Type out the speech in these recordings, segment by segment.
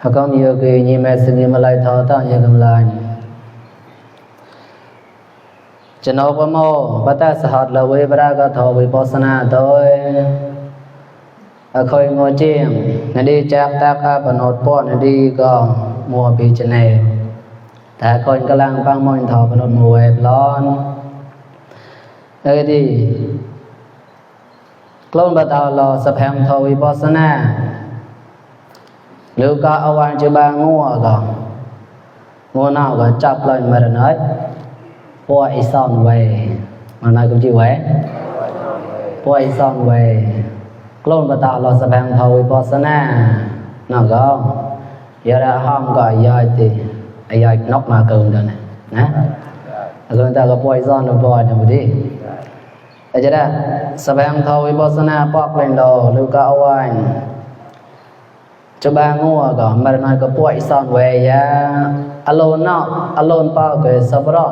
Hakam yogi ni mesini malai tho ta ye kam lai ကျွန်တော်ပမောပတ္တသဟလဝေပရကသောဝိပဿနာတောအခွင့်ငေါ်ချင်းနဒီจักตากပနောတပောနဒီကောมัวပိจเนแต่คนกำลังฟังมนต์ทอปนดมัวเอปลอนแล้วก็ดีกล้นบะตาวลอสะแพงทอวิปัสสนาหรือก็เอาวันจะบางงัวก็งัวน่าก็จับเลยมาหน่อยปัวไอซ่อนไว้มาหน่อยก็จิไว้ปัวไอซ่อนไว้กล้นบะตาวลอสะแพงทอวิปัสสนาน่ะก็อย่าได้ห้ามก็อย่าติไอ้ยายนกมาเกินเด้อนะเกินแต่ก็ปล่อยซ่อนปล่อยนะบ่ดิอาจจะได้แสดงทวิปัสสนาปอกเป็นดอหรือก็เอาไว้จะบางงัวก็มาหน่อยก็ปล่อยซ่อนไว้ยาอโลนเนาะอโลนเป้าก็สับรอ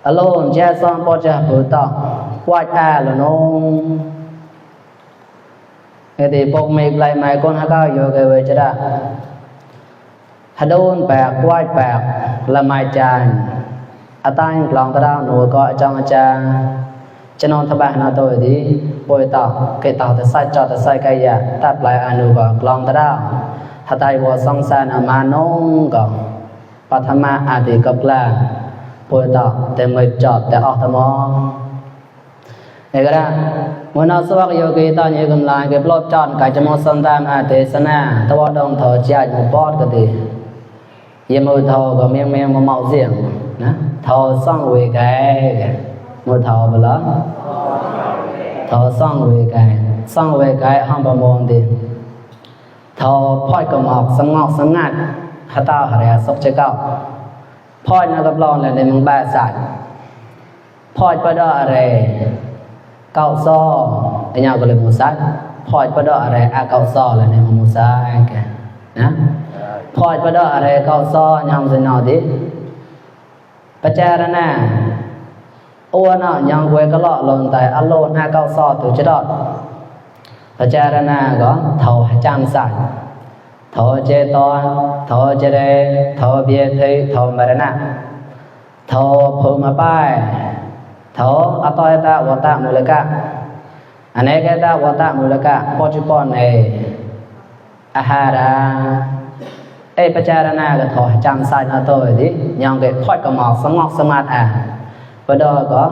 อโลนแจซ่อนปอจะผู้ตอกปล่อยอาละนงไอ้ที่ปกเมกไหลไม้คนหาก้าวอยู่ก็เวจะได้หาโดนแปกไหว้แปกละไม้จานอาตายกลองตะดาวหนูก็จังอาจารย์จะนอนทบานาตัวดีป่วยต่อเกต่อแต่ใส่จอแต่ใส่ไก่ยาตัดปลายอนุก็กลองตะดาวหาตายวัวสองสารมานงก็ปัทมาอาติกับกลาป่วยต่อแต่ไม่จอดแต่ออกตะมองเอกรามโนสวักโยกีตอนนี้กำลังเก็บรถจอดไก่จะมอสันตามอาเทศนาตะวันดงถอดใจมุปอดก็ดีเยี่ยมมือทอก็เมียงมาเมาเสียงนะทอซ่องเวไกมือทอไปแล้วทอซ่องเวไกซ่องเวไกห้องประมงดีทอพ่อยกระหมอกสังงอกสังงัดหาตาหาแร่ซกเจ้าเก้าพ่อยนักกับรองเลยในเมืองบ้านสัตว์พ่อยประดออะไรเก้าซ้อไอ้ยาวก็เลยมูซัดพ่อยประดออะไรอาเก้าซ้อเลยในเมืองมูซัดแกนะพอจะได้อะไรเขาซ้อนยังสินอดิปัจจารณาอ้วนยังเวกละลงแต่อโลน5 9ซ้อตุจะดอดปัจจารณาก็เท่าจำสัตว์เท่าเจตอนเท่าเจเรเท่าเบียเทเท่ามรณะเท่าภูมิป้ายเท่าอตอยตาวตะมูลกะอเนกตาวตะมูลกะปัจจุบันอาหาราไอ้ปัจจารณาก็ถอจำใส่นาตัวดิยังก็พ่อยกระหมอกสงอกสมาธิปดก็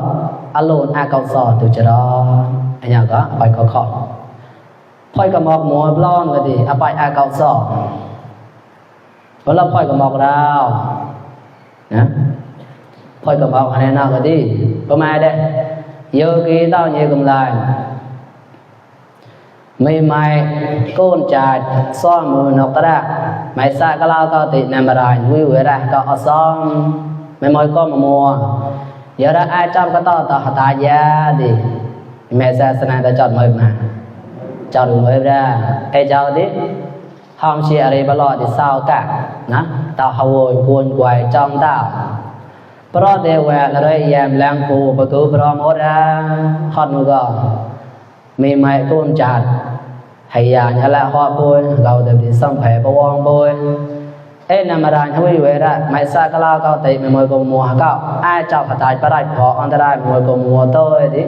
อโลนอาเกาซอตุจรอันยังก็ไปขอพ่อยกระหมอกหมัวบล้อนก็ดิอไปอาเกาซอเวลาพ่อยกระหมอกเรานะพ่อยกระหมอกอันนั้นก็ดิประมาณได้โยกีเต้าเยกำลังไม่ไม่ก้นจ่ายซ้อมมือนกตระไม่ซาก็เล่าก็ติดนามรายวิวเวระก็เอาซ้อมไม่มอยก็มามัวเดี๋ยวได้ไอ้จำก็ต่อหาตายาดิแม่ศาสนาจะจอดมือมาจอดมือได้ไอ้เจ้าดิห้องเชียอะไรบลอดิเศร้ากะนะเต่าหาวนกวนกวยจอมเต่าเพราะเดวแหวนอะไรแยมแรงปูประตูพร้อมหมดนะฮอดมือก็มีไม้ก้นจัดให้ยาเนี่ยละฮอปุยเราเดิมที่ส่งแผ่ประวงปุยเอ็นนามารานทวีเวระไม่ซากลาเก้าตีไม่มวยกมัวหาเก้าไอ้เจ้าขัดใจไปได้พออันตรายมวยกมัวโต้ดิ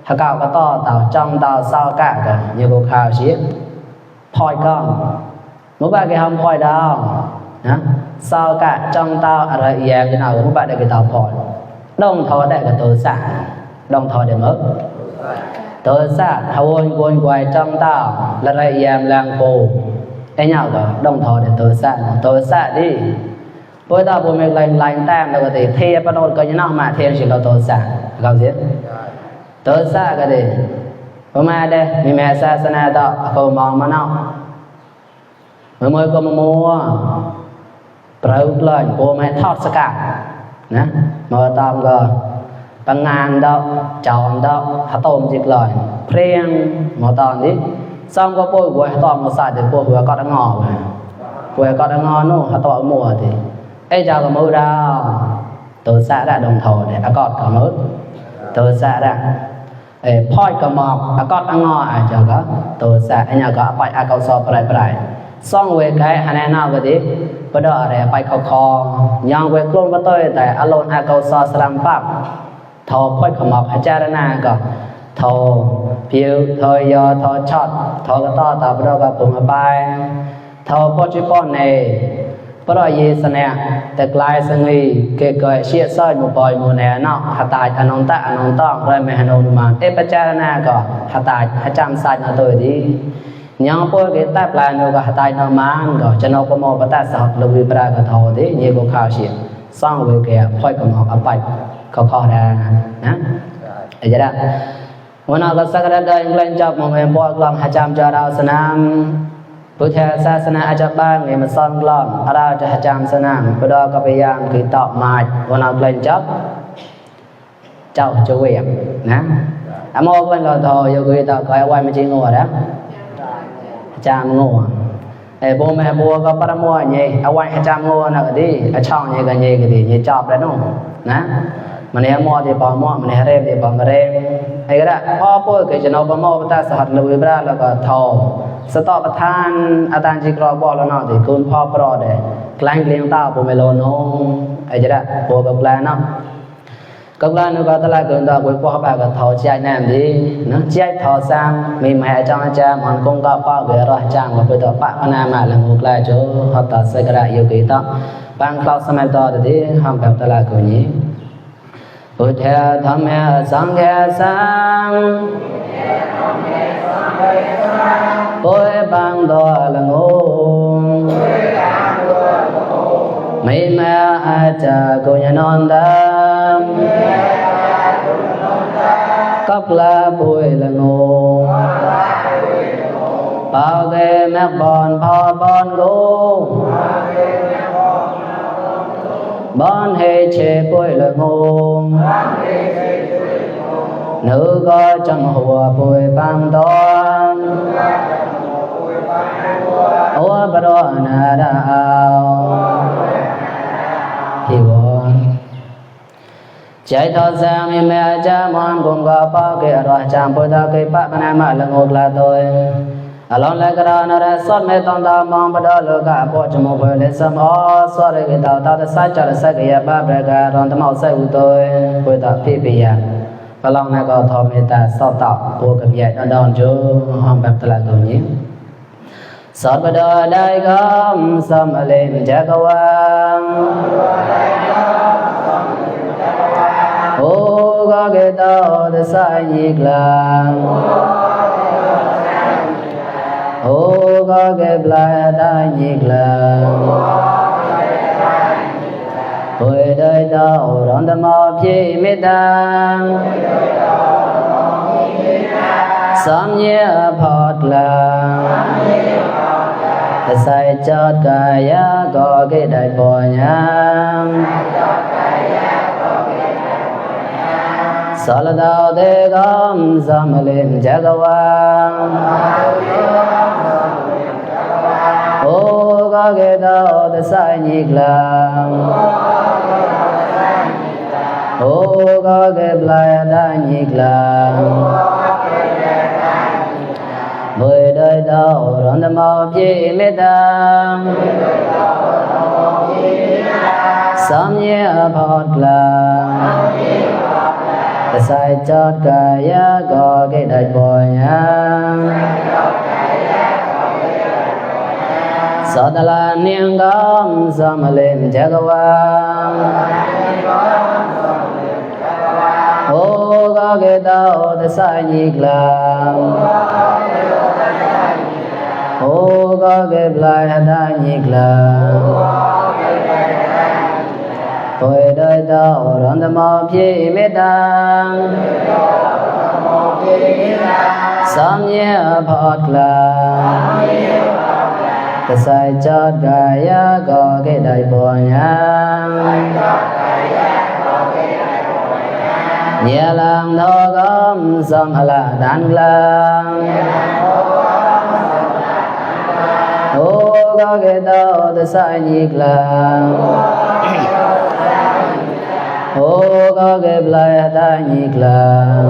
หาเก้าก็ต่อเต่าจ้องเต่าเศร้ากะกันยังกูข่าวชี้พอยก้อนมุบ้าแกทำพอยดาวนะเศร้ากะจ้องเต่าอะไรแย่กันเอามุบ้าได้กี่เต่าพอยดองทอได้กับตัวสั่งดองทอเดี๋ยวมั้งตัวสัตว์หวนกวนกวยจ้องเต้าละไรยามแรงปูไอ้เงาก็ต้องทอเด็ดตัวสัตว์ดิพอตาปูมีลายแต้มแล้วก็ติเทียบปนดก็ยังนอกมาเทียบสิเราตัวสัตว์เขาเสียตัวสัตว์ก็ดิพอมาเด้มีแม่ศาสนาต่อเขามองมาเนาะเมื่อก็มามัวเปล่าเลยปูแม่ทอดสกัดนะมาตามก็ปังงานดอกจอมดอกหาต้มจิกลอยเพลียงหมอตอนนี้ซ่อมก็ป่วยป่วยตอมมาใส่เดี๋ยวป่วยก็ต้องงอป่วยก็ต้องงอนู่นหาตัวมัวทีไอ้เจ้าก็มือดาวตัวสะได้ดงทอเนี่ยอากอดก็มือตัวสะได้พ่อยก็หมอกอากอดต้องงอไอ้เจ้าก็ตัวสะไอ้เนี่ยก็ไปอาเกาซอไป ซ่องเวไกหาแนนาวกะดิปะดออะไรไปคอยังเวกลนบ่ต้อยแต่อโลนอาเกาซอสลัมปับทอค่อยขมอกพิจารณาก็ทอผิวทอยอทอช็อตทอกะตอตาปะดอกะปุงไปทอปอจิปอนในปรอยสเนแต่กลายสงีเกเกยเชียซอยมุปอยมุแนนอกหตายอนนตะอนนตองไรไม่หนนมาเตปจารณาก็หตายหจำสายนตัวดียังพวกเกตปลายนก็หตายนมานก็จะนกโมปตาสหลวิปรากทอดีเยกข่าวเชียซ่องเวเกยพ่อยกมอกอไปก็ขอได้นะไอ้จะได้วันนั้นก็สักระดับอิงแลนด์จับมองเห็นพวกลองหจำจาราวสนามพุทธศาสนาอาจารย์บ้างเนี่ยมาซ่อนกล้องอาราจะจำสนามพอดอก็พยายามคือตอบมาวันนั้นเลยจับเจ้าจะเวียงนะอามอกันก็ทอยกตอบก็ไว้ไม่จริงงัวนะจำงัวไอ้บัวแม่บัวก็ประมวลเนี่ยเอาไว้จำงัวนะก็ดีช่องเนี่ยก็เนี่ยก็ดีเนี่ยจอบแล้วนู่นนะมันเนี่ยมอที่ปอมอมันเนี่ยเร่ที่ปอมเร่ไอ้ก็ได้พ่อพูดคือจะนบมอปตาสหัสลวิบราแล้วก็ทอสตอประธานอาจารย์จิกรอบอลแล้วเนาะที่คุณพ่อปรอดเลยกลางเลี้ยงตาปูเมโลนงไอ้จะได้ปูกับแปลเนาะกับแปลนึกว่าตลาดเกินตาคุยพ่อไปกับทอใจแน่ดีนะใจทอสร้างมีแม่จังอาจารย์มันคงก็พ่อเกิดรอจังว่าไปต่อปะพนามาหลังกลายโจเขาตัดสกระยุกิตบางคราวสมัยต่อที่ห้ามกับตลาดคนนี้พุทธะธรรมะสังฆะสังโอยบังดอละงงไม่มาอาจจะกุญนอนดามกับลาปุยละงงเป่าเกแมกบอนพอบอนโกบอนเฮเชปุยละงงnữ có chân hùa bùi băng toan ủa bà đô nà đào thì bộ chạy thọ sang mi mẹ cha mòn cùng có phá kì rồi chạm bùi ta kì bác bà nà mà là ngột là tôi alon la kara na ra sot me ton ta mong ba do lo ka po chmo bo le sam o so re ki ta ta sa cha sa ki ya ba ba ka ron ta mau sai u tôi bùi ta phi phi yaก็ลองนะก็ทอเมตตาสอบตอบตัวกับใหญ่ดอนจูห้องแบบตลาดตรงนี้สอดบดอได้ก็สมเลนจักรวาลโอ้ก็เกตอจะสายยิกลางโอ้ก็เก็บลายได้ยิกลางโอ้ยได้ดาวร้อนตะมอพี่ไม่ดังสามเยี่ยพอดลางใส่จอดกายะก็เกิดได้ปอยยังสารดาวเดกมสามเลนจักรวาลโอ้ก็เกิดดาวจะใส่ยิกลางโอ้ก็เก็บลายได้ยิกลางบอยได้ดาวร้อนตะมอพี่ไม่ดังสามเยี่ยพอดลางแต่ใส่จอดกายะก็เกิดได้บ่อยยังสอดลาเนียงกอมสามเลนจักรวาลโอ้ก็เกตาโอตสายยิกลางโอ้ก็เก็บลายได้ยิกลางโอ้ยได้ดาวร้อนตะมอพี่ไม่ดังสามเยี่ยพอดลางแต่ใส่จอดกายะก็เกิดได้บ่อยยังเยลังทอกมสมหลาดันกลางโอ้ก็เกตาตสายยิกลางโอ้ก็เก็บลายได้ยิกลาง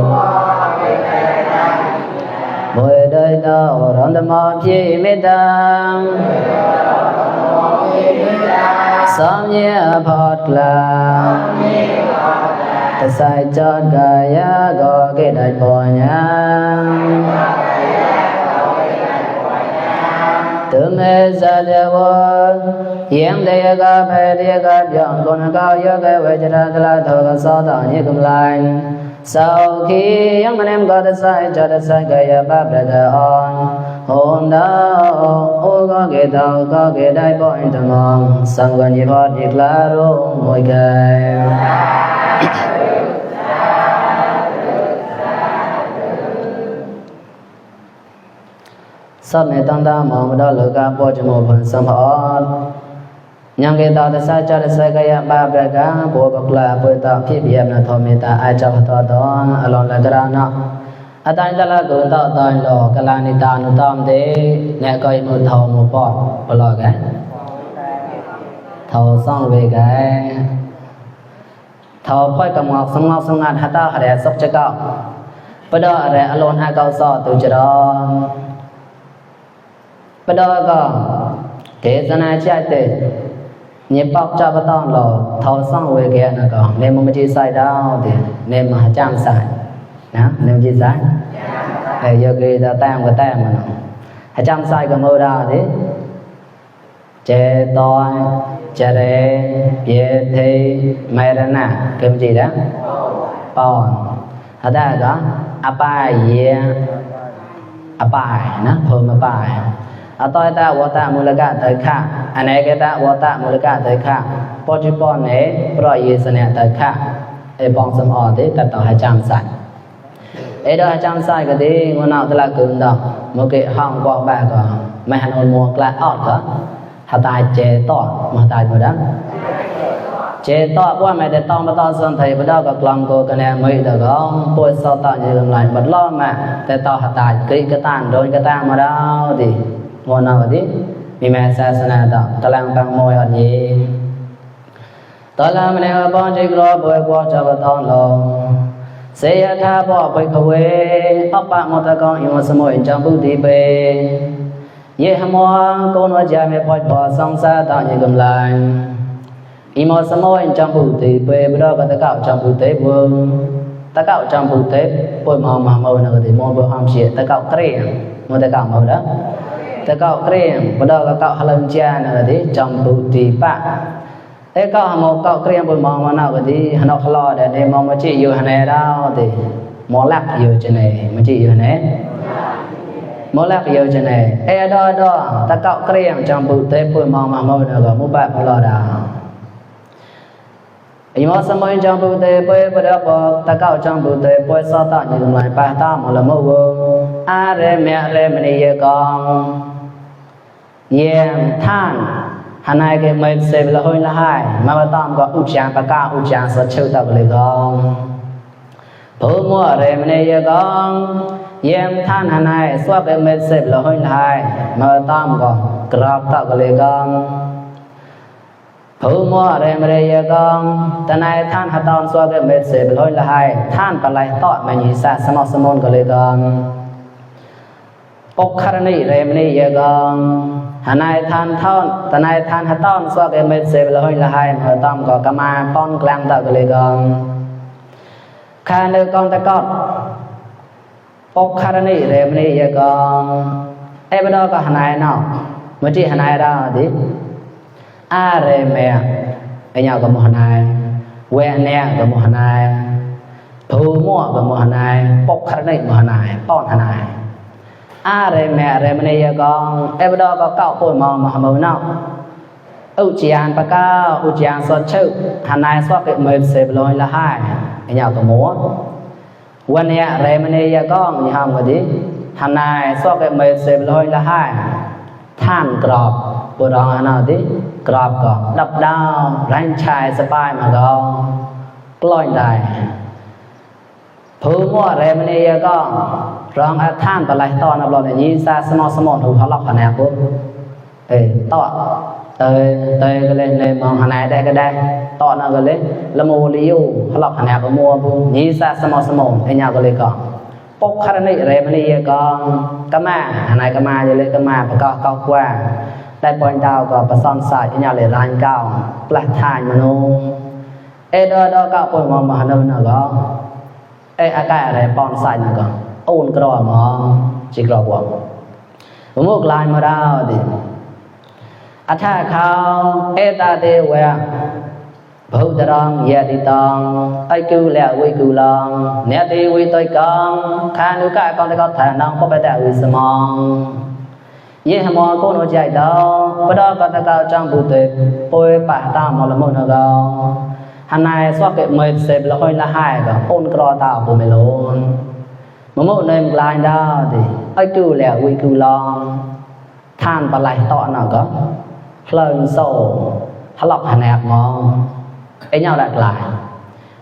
บอยได้ đời đầu rộn tâm mô phi mê tăng Xóm nhé phọt là ta sai chọn gà giá gò cái đại bò nhang Từ mê xa đeo vô Hiếm đề gà phê đề gà dọn Con cao yếu cái vệ chất ra là thơ gà so tỏ như cùng lành Sau khi những anh em có ta sai cho ta sai gà giá bạp ra gà on Hôm đó ô có ghê tàu có ghê đại bò anh thầm mong Sang gần như phọt việc lá rô ngồi gà Sắp này tăng ta mong đó lỡ gà bó cho một phần xâm hốt Nhưng cái tàu ta sai cho ta sai gà bạp ra gà bố bọc là bố tạo phía biếp là thọ mê ta ai chấp thọ đó alon là gà nó Atang ta là cử tạo tòi lò gà là nì ta nụ tòm thế Nè coi một thọ một bọt bó lò gà Thọ xong về gà Thọ phôi cầm ngọc xong ngạt hạ tao hạ rẻ sốc cho cậu Bởi đó rẻ alon hạ cậu sọ từ chỗ đó Bởi đó có Kế dân ai chạy tế Nhếp bọc cho bà tông lò Thâu xong về ghé nó có Nên mà chỉ sai đau thì Nên mà chạm sai Nên chỉ sai Để giờ ghi ta tam cái tam mà nó chạm sai cái mơ đau thế Chế tôi Chế rê Bia thi Mẹ ra nà Cái gì đó Bòn Thật ra có Apai Yê Apai Nó Phơm Apai Atoi ta wata mulaka tới kha aneketa wata mulaka tới kha pojipon ne proyesane tới kha e bong sam o te tat to 200 sai e do 200 sai ka ti ngonao tala kun do mo ke hong kwa ba ko mai han on mo kla out ko hatai che to ma tai mo da che to kwa mai te tong ba to son thai ba do ko klong ko ka ne mai da ko poi so ta như lai bật lo mà te to hatai ki ka tan don ka ta ma dao ti Ngôn nào đi Vì mẹ xa xa nà tạo Ta lang bằng môi ọt gì Ta là mình ở bọn chích rô bồi qua cho bà tông lô Sẽ ya tha bỏ bồi khẩu quê Ốc bạc một ta con yêu một sơ môi trong bức tí bê Ye hàm hoa Cô nói cha mẹ bói bỏ song xa tạo như cầm lại Yêu một sơ môi trong bức tí bê Bởi đó bà ta cạo trong bức tế vương Ta cạo trong bức tế Bồi màu mà màu nào có thể mô bồi hòm xịa Ta cạo kre Mô ta cạo màu đó Ta cạo krem pada ka cạo halam cha na di trong bukti pa e cạo mo cạo krem bồi mong mana ka di hanok khlo da de mong ma chi yu hane dao ti mo lak yu chene ma chi yu hane mo lak yu chene e do ta cạo krem trong bukti bồi mong ma mo na ka mu ba khlo da Imo samoy trong bukti bồi pada ko ta cạo trong bukti bồi sa ta như lai pa ta mo la mo wo a re me re mani ye kong Yên than Hàn ai cái mệt xếp là hơi là hai Mà bà tóm có ụ chàng bà cao ụ chàng sẽ chịu tập lời con Phú mua rê mà này con Yên than hàn ai xóa cái mệt xếp là hơi là hai Mà bà tóm có grab tập lời con Phú mua rê mà này con Tân ai than hạt tóm xóa cái mệt xếp là hơi là hai Than bà lại tọt mà nhìn xa xa mọc xa môn có lời con Bốc khá này rê mà này con Hàn ai than thon Tân ai than hạt tóm xóa cái mệt xếp là hơi là hai Mà bà tóm có cam ai pon klang tập lời con Khá nơi con ta con Bốc khá này rê mà này con Ê bà đó có hàn ai nào Mới chỉ hàn ai đó thì A rê mẹ Ê nhau có một hàn ai Quê nè có một hàn ai Thu mua có một hàn ai Bốc khá này một hàn ai Pon hàn ai A rê mẹ rê mà này con Ê bà đó có cạo phôi màu mà màu nào Ưu chàng bà cao Ưu chàng xót chữ Hàn ai xót cái mệt xếp lôi là hai Ê nhau có múa Quê nè rê mà này con Như hông có đi Hàn ai xót cái mệt xếp lôi là hai Than grọp Bữa đó hả nào tí Grọp có đập đau Ranh chai sắp ai mà có Lôi đài Phú mua rê mà này con Rong than bà lại to nạp lọt để nhìn xa sơ môn hữu hóa lọc hả nè cô Ê to Tới cái lên mong hả này đây cái đây To nè cái lên Là mô lý hữu hóa lọc hả nè có mua Nhìn xa sơ môn Ê nhau cái lên con ปกคารณิเรมณีก็กะมาอันไหนกะมาเลยกะมาประกอบเก้ากว่าได้ปอยดาวก็ประสอนสายญาเลยรานเก้าปลัดทานมโนดอก็ปอยมมหนนก็อากาศอะไรปอนสายนก็โอนกรอมจิกรอบวงมุกลายมาดาวดิอัฐเขาตาเตวะภูตรังยะติตังไอกูแล้ววิกูลังเนติวิตอยกังคานุกะกอนตะกอฐานังปะปะตะวิสมองเยหมอโกโนใจดาวปะดอกตะกะจังบุเตปอยปะตามอลมนกาหันนายสวะเกเมเสบละห้อยละหายก็โอนกรอตาปุเมโลนมะโมเนมกลายดาวดิไอกูแล้ววิกูลังท่านปะไหลต่อน่ะก็เพลิงโซทะลอกหะแนบมองnhau đặt lại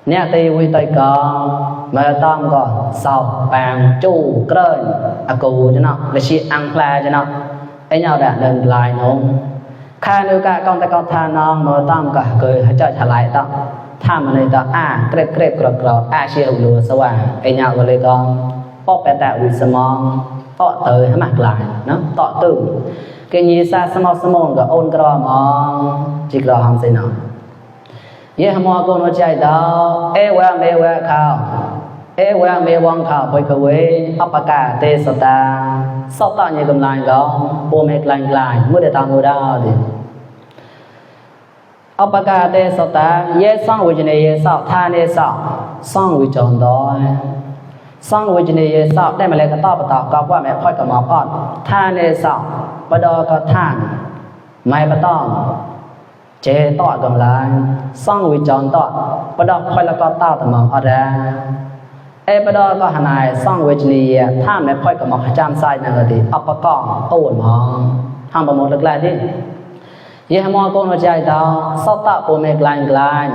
nè tì quy tây con mà tôm có sầu bàn chu cơi cù cho nó để chị ăn pla cho nó nhau đặt lên lại nó khai nếu cả con ta con tha non mà tôm cả cười cho trả lại tao tham mà này tao krep krep chia lùa sâu nhauก็เลยcon bóp bẻ tạo quy sơ mong tọ tới hay mặc lại nó tọ tử cái gì xa sơ mong có ôn cro mong chỉ cro không gì nàoเยหมอโกโนใจดาววะเมวะข้าววะเมวังข้าวไปกเวอัปปะกาเตสตาสตะเนี่ยกำลังก็โปเมกลังกลายมื้อได้ตามมือดาวดิอัปปะกาเตสตาเยสังวิจเนเยสาวทาเนสาวสังวิจรดอยสังวิจเนเยสาวได้มาแล้วก็ตอบตอบกับว่าแม่พ่อยกับหมอก่อนทาเนสาวปะดอก็ทานไม่บ่ต้องเจต่อกำลังสร้างวิจารณ์ต่อประดอกคอยแล้วก็เต้าตะมองอะไรประดอกก็หนายสร้างวิจนีถ้าแม่พ่อยกับหมอกจามไซนั่นก็ดีอัปปะกองโอ้มองทำประมวลแรกๆที่ยี่ห้อโกนใจดาวสตะโปเมกลาย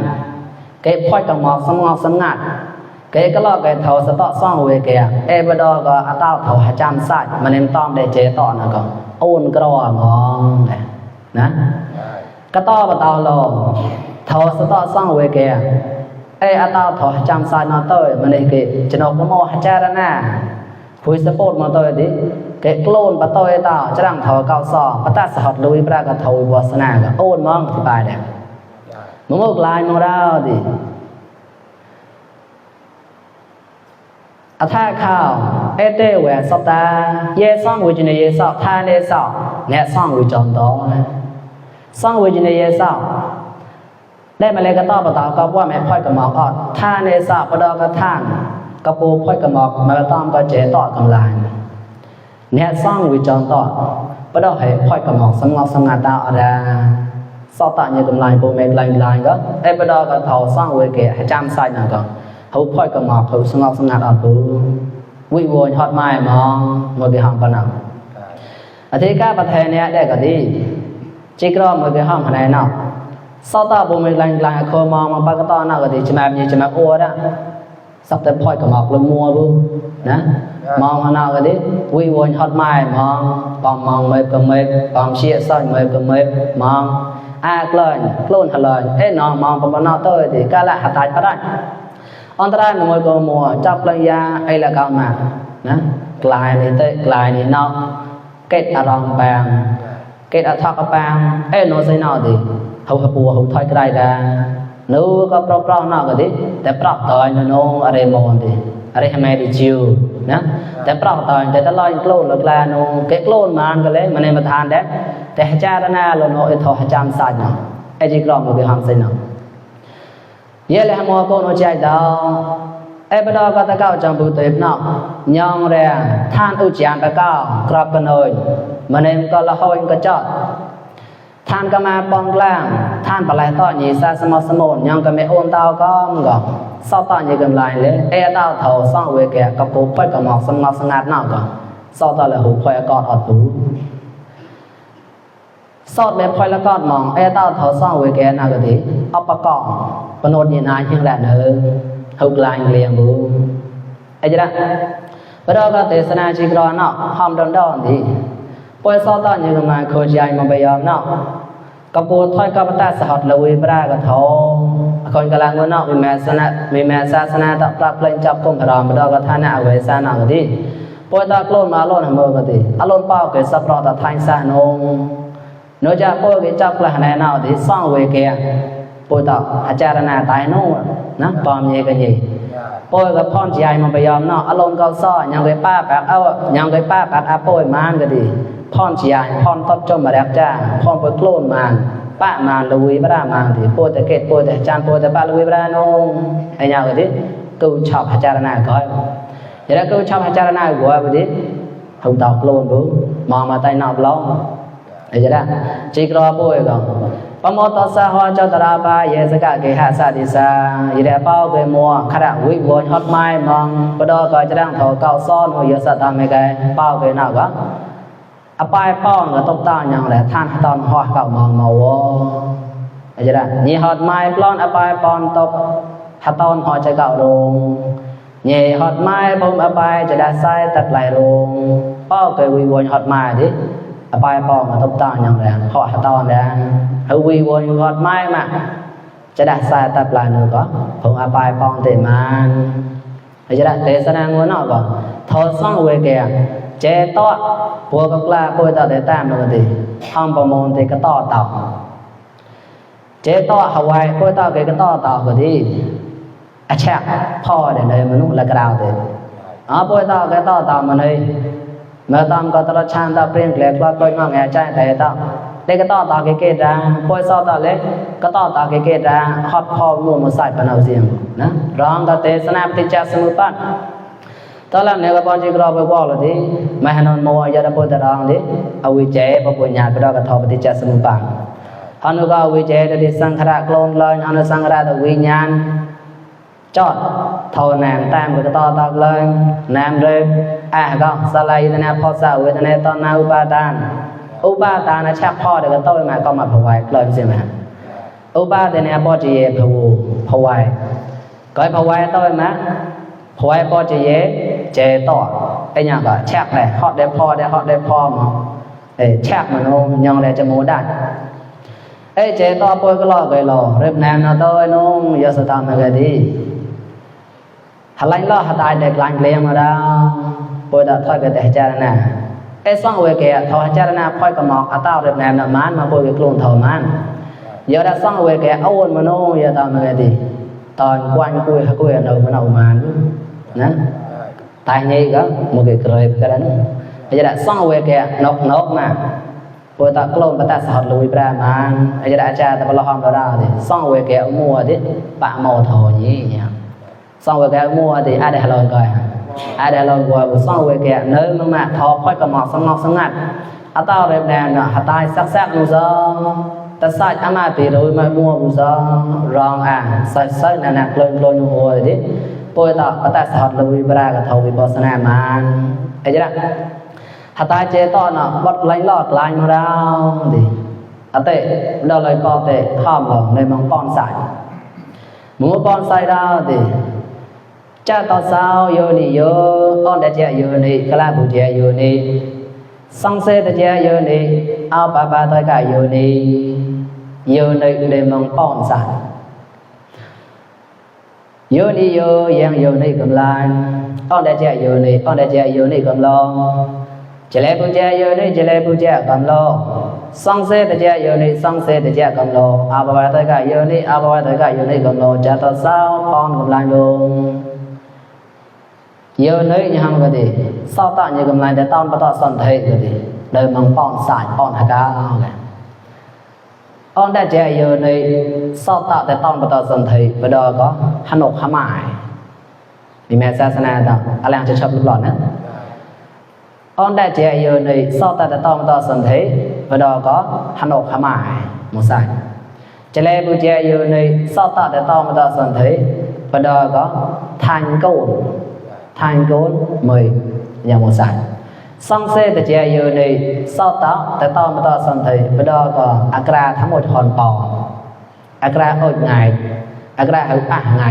เก็บพ่อยกับหมอกสมองสมงัดเก็ก็ลอกเก็เท่าสตะสร้างเวเกียประดอกก็อัตเต้าเท่าจามไซมันเอ็มต้องได้เจต่อนะก็โอนกรอมองนะก็ต่อบ่ตาลงทอสตอซ่องเวเกอะตาทอจำสายนอเตยมันนี่กิจนกมโมหจารณาผู้สปอร์ตมาเตยดิเกโกลนปะเตยตาจรังทอเก้าซอปะตาสหัดลุยปรากะทอยวาสนาก็โอนมองอธิบายได้มโมกลายมดาวดิอัฐาข้าวเตเวสตาเยซ่องวิจเนเยซอทาเนซอแนะซ่องวิจอนตอสร้างวิญญาณเยสาวได้มาเลยก็ตอบต่อกับว่าแม่พ่อยกับหมอกท่าในสาวประดอกระท่านกระปูพ่อยกับหมอกมาต้อมก็เจต่อกำลังเนี่ยสร้างวิจารณ์ต่อประดอกให้พ่อยกับหมอกสงบสงัดดาวอะไรสอบต่างอย่างกำลังปูเมกลายก็ประดอกระเท่าสร้างเวเกให้จำใส่นั่นก็เขาพ่อยกับหมอกเขาสงบสงัดอ่อนปูวิวฮอดไม้มองมือไปห้องกันหนังอธิการประเทศเนี่ยได้ก็ดีจิกรอมือไปห้องภายในนอกสตาบุเมกลายโคมองมาปากตอนนอกก็ดีจะมามีจะมาโอ้ละสับแต่พ่อยกับหมอกลงมัวบุนะมองมานอกก็ดีวิวฮอดไม้มองปอมมองเมฆกับเมฆปอมเชี่ยซ้อยเมฆกับเมฆมองกลอยโคลนทะเลยน้องมองปมนอกตัวดีก็ละหัดตายก็ได้อันตรายมือกับมัวจับปลายาละก้าวมานะกลายนี่เตะกลายนี่นอกเกตอารมณ์แปลงเกตอัฐกปางโนไซนอดิเฮาปัวเฮาถอยไกลดานูก็ปรอบๆนอกก็ดิแต่ปรอบตอยโนอะไรมอนดิอะไรให้แม่ดิจิวนะแต่ปรอบตอยแต่ตะลอยโกลนลาโนเกโกลนมานก็เลยมันในประธานเด้แต่จารณาโลโนทอจำสัจเนาะจิกรอมก็หังไซนอเยเลหมอโกโนใจดาวประดอกตะเก้าจังบุเตบเนาะยองแรงท่านอุจยานตะเก้ากราบกันเลยมันเองก็ละหอยก็จอดท่านก็มาปองกลางท่านปลายต่อหยีซาสมอสมนยังก็ไม่โอนเตาก็มันก็สอบต่อหยีกำลังเลยเตาเท่าซ่องเวแกกับปูไปกับหมอกสงบสงัดเนาะก็สอบต่อเลยหูพอยกอดอดหูสอบแบบพอยละกอดมองเตาเท่าซ่องเวแกน่ะก็ดีเอาประกอบปนดยีนายยังแหละเด้อเฮากลายเลียงบูจะได้ประดอกเทศนาจิกรอเนาะหอมดอนๆดีปอยสอต่อยังมาโคใจมาไปยอมเนาะกับปูถอยกับตาสหัดลุยปรากะทอง คนกำลังนอกมีแม่ศาสนาตะปรับเล่นจับกุมพรามดอกทานะอเวสานากติปวยตะโกลนมาโลนหมกติอารมณ์เป้าเกสัพรอตะทันสานงโนจะปวยเกจับละแนนาวติซ่องเวเกปวยตะอาจารณาตายโนนะปอมเยกันเยปวยกับพ่อใจมันไปยอมนอกอารมณ์ก็ซ้อยังไปป้าปากเอายังไปป้าปากอาปวยมานก็ดีพ่อใจพ่อต้นจมมาแล้วจ้าพ่อไปโกลนมาป้ามาลุยบรามาติปวยตะเกตปวยตะจานปวยตะป้าลุยบรานงไอ้ยาวก็ดีกูชอบอาจารณาก็อย่ากูชอบอาจารณากูว่าดิkhông tao luôn bố mà tay nào lo để cho đó chỉ có bôi còn có một tao sa hoa cho tao ba ye sẽ cả cái hạ sa đi sa vậy để bao cái mua khá là quý vốn hot mai mong bữa đó coi cho đang thầu cao son hồi giờ sa tao mấy cái bao cái nào quá à bài phong là tóc tao nhang là than tao hoa cạo màu màu để cho đó nhị hot mai plon à bài phong tóc hạt tao hoa chơi cạo luôn nhẹ hot mai bông abaiจะได้ใส่ตัดไหลลงป้อเคยวิวนฮอตmaiดิabaiป้องตบตาอย่างแรงขอตอนแรงเฮวิวนฮอตmaiมาจะได้ใส่ตัดไหลนึงก็ผม abai ป้องเตมันจะได้เตสนางวนอก็ทอซ่องเวแกเจตอปัวกลาปัวตาเตตามนติห้องประมงเตกต่อเต่าเจตอฮาวายปัวตาเกกต่อเต่าก็ดีอาชะพ่อเดี๋ยวเลยมนุษย์ละกราวเดี๋ยวปวยต่อแกต่อต่อมาเลยเมื่อตามก็ตระชานต่อเปลี่ยนเกล็ดว่าปวยงอแงใจแต่ต่อเด็กก็ต่อเกเราปวยซอต่อเล็กก็ต่อเกราฮอดพ่อมูมาใส่ปนเอาเสียงนะร้องก็เตสนาปฏิจจสมุปบาทตอนหลังเนี่ยก็ปอนจิกรอไปบอกเลยดิไม่ให้นอนมัวยาดปวยตร้องดิเอาวิจัยพอปุญญาไปดอกกระทอปฏิจจสมุปบาทอนุก็วิจัยดิสังขารโกลนเลยอนุสังขารตัววิญญาณจอดทอแนมตามก็ต่อตอกเลยแนมเร็วก็สลายนะพอสาวเวทนาตอนนาอุปาทานนะชักพ่อเด็กก็ต้อยมาก็มาพวายเลยใช่ไหมอุปาทานเนี่ยพ่อจะเย่พวายก็ให้พวายต้อยมาพวายพ่อจะเย่เจต่อไอ้ยังก็ชักเลยฮอดได้พ่อมาชักมันโนยังเลยจะโมได้เจต่อปวยก็รอไปรอเริ่มแนมนะต้อยน้องยาสตามมาก็ดีหลังล้อหตายเด็กหลังเลี้ยงมาแล้วปวยตะทอดก็แต่จารณาซ่องเวเกะทอจารณาค่อยก็หมอกต้าเริ่มแนมนะมันมาปวยก็กลุ่มทอมันเยอะได้ซ่องเวเกะเอาวนมาโนยาตามมาก็ดีตอนกวนคุยเอามันเอามันนะตายนี่ก็một cái cười cái đó bây giờซ่องเวเกะนกมาปวยตะกลุ่มปะตะสอดลุยปรามันอาจารย์อาจารย์ตะบลหอมเราได้ซ่องเวเกะมัวดิปะโมทอนี่ซ่องเวแกมัวthì ai để lời coi ai để lời củaซ่องเวแกnơi mà thọค่อยก็หมอกสงัดอะตาเรบแนน่ะหตายซักๆนูซอตะซาอามาติโดยมามัวบุซอรองใส่ๆนั่นๆโลนหัวดิปวยตะปะตะสอดลุยปรากะทวิปัสสนามันไอ้จ๊ะหตายเจตอน่ะวัดไหลลอดลายมาแล้วดิอะเตเราเลยปอเตข้ามลงในมังปอนใส่หมูปอนใส่ดาวดิcha tao sao yo ni yo on da cha yo ni kala bu cha yo ni sang se da cha yo ni ao pa ta ka yo ni de mong pon sa yo ni yo yang yo ni kam lan on da cha yo ni kam lo chale bu cha kam lo sang se da cha kam lo ao pa ta ka yo ni kam lo cha tao sao pon kam lan luôn giờ nơi như hằng cái gì sao tạo như cầm lại để tao bắt đầu sẵn thấy cái gì đời mong pon sải pon hả cá này on đã chơi giờ này sao tạo để tao bắt đầu sẵn thấy bây giờ có hàn ốc hàm ải vì mẹ sa sana đó anh làm cho chậm lúc lọt nữa on đã chơi giờ này sao tạo để tao bắt đầu sẵn thấy bây giờ có hàn ốc hàm ải một sai chơi lê bu chơi giờ này sao tạo để tao bắt đầu sẵn thấy bây giờ có thành côn mười nhà một sản song xeแต่เจียอยู่ในซอตแต่ตอนมาต่อสันติไปดอก็อักราทั้งหมดหอนปออักราอดไงอักราหึไง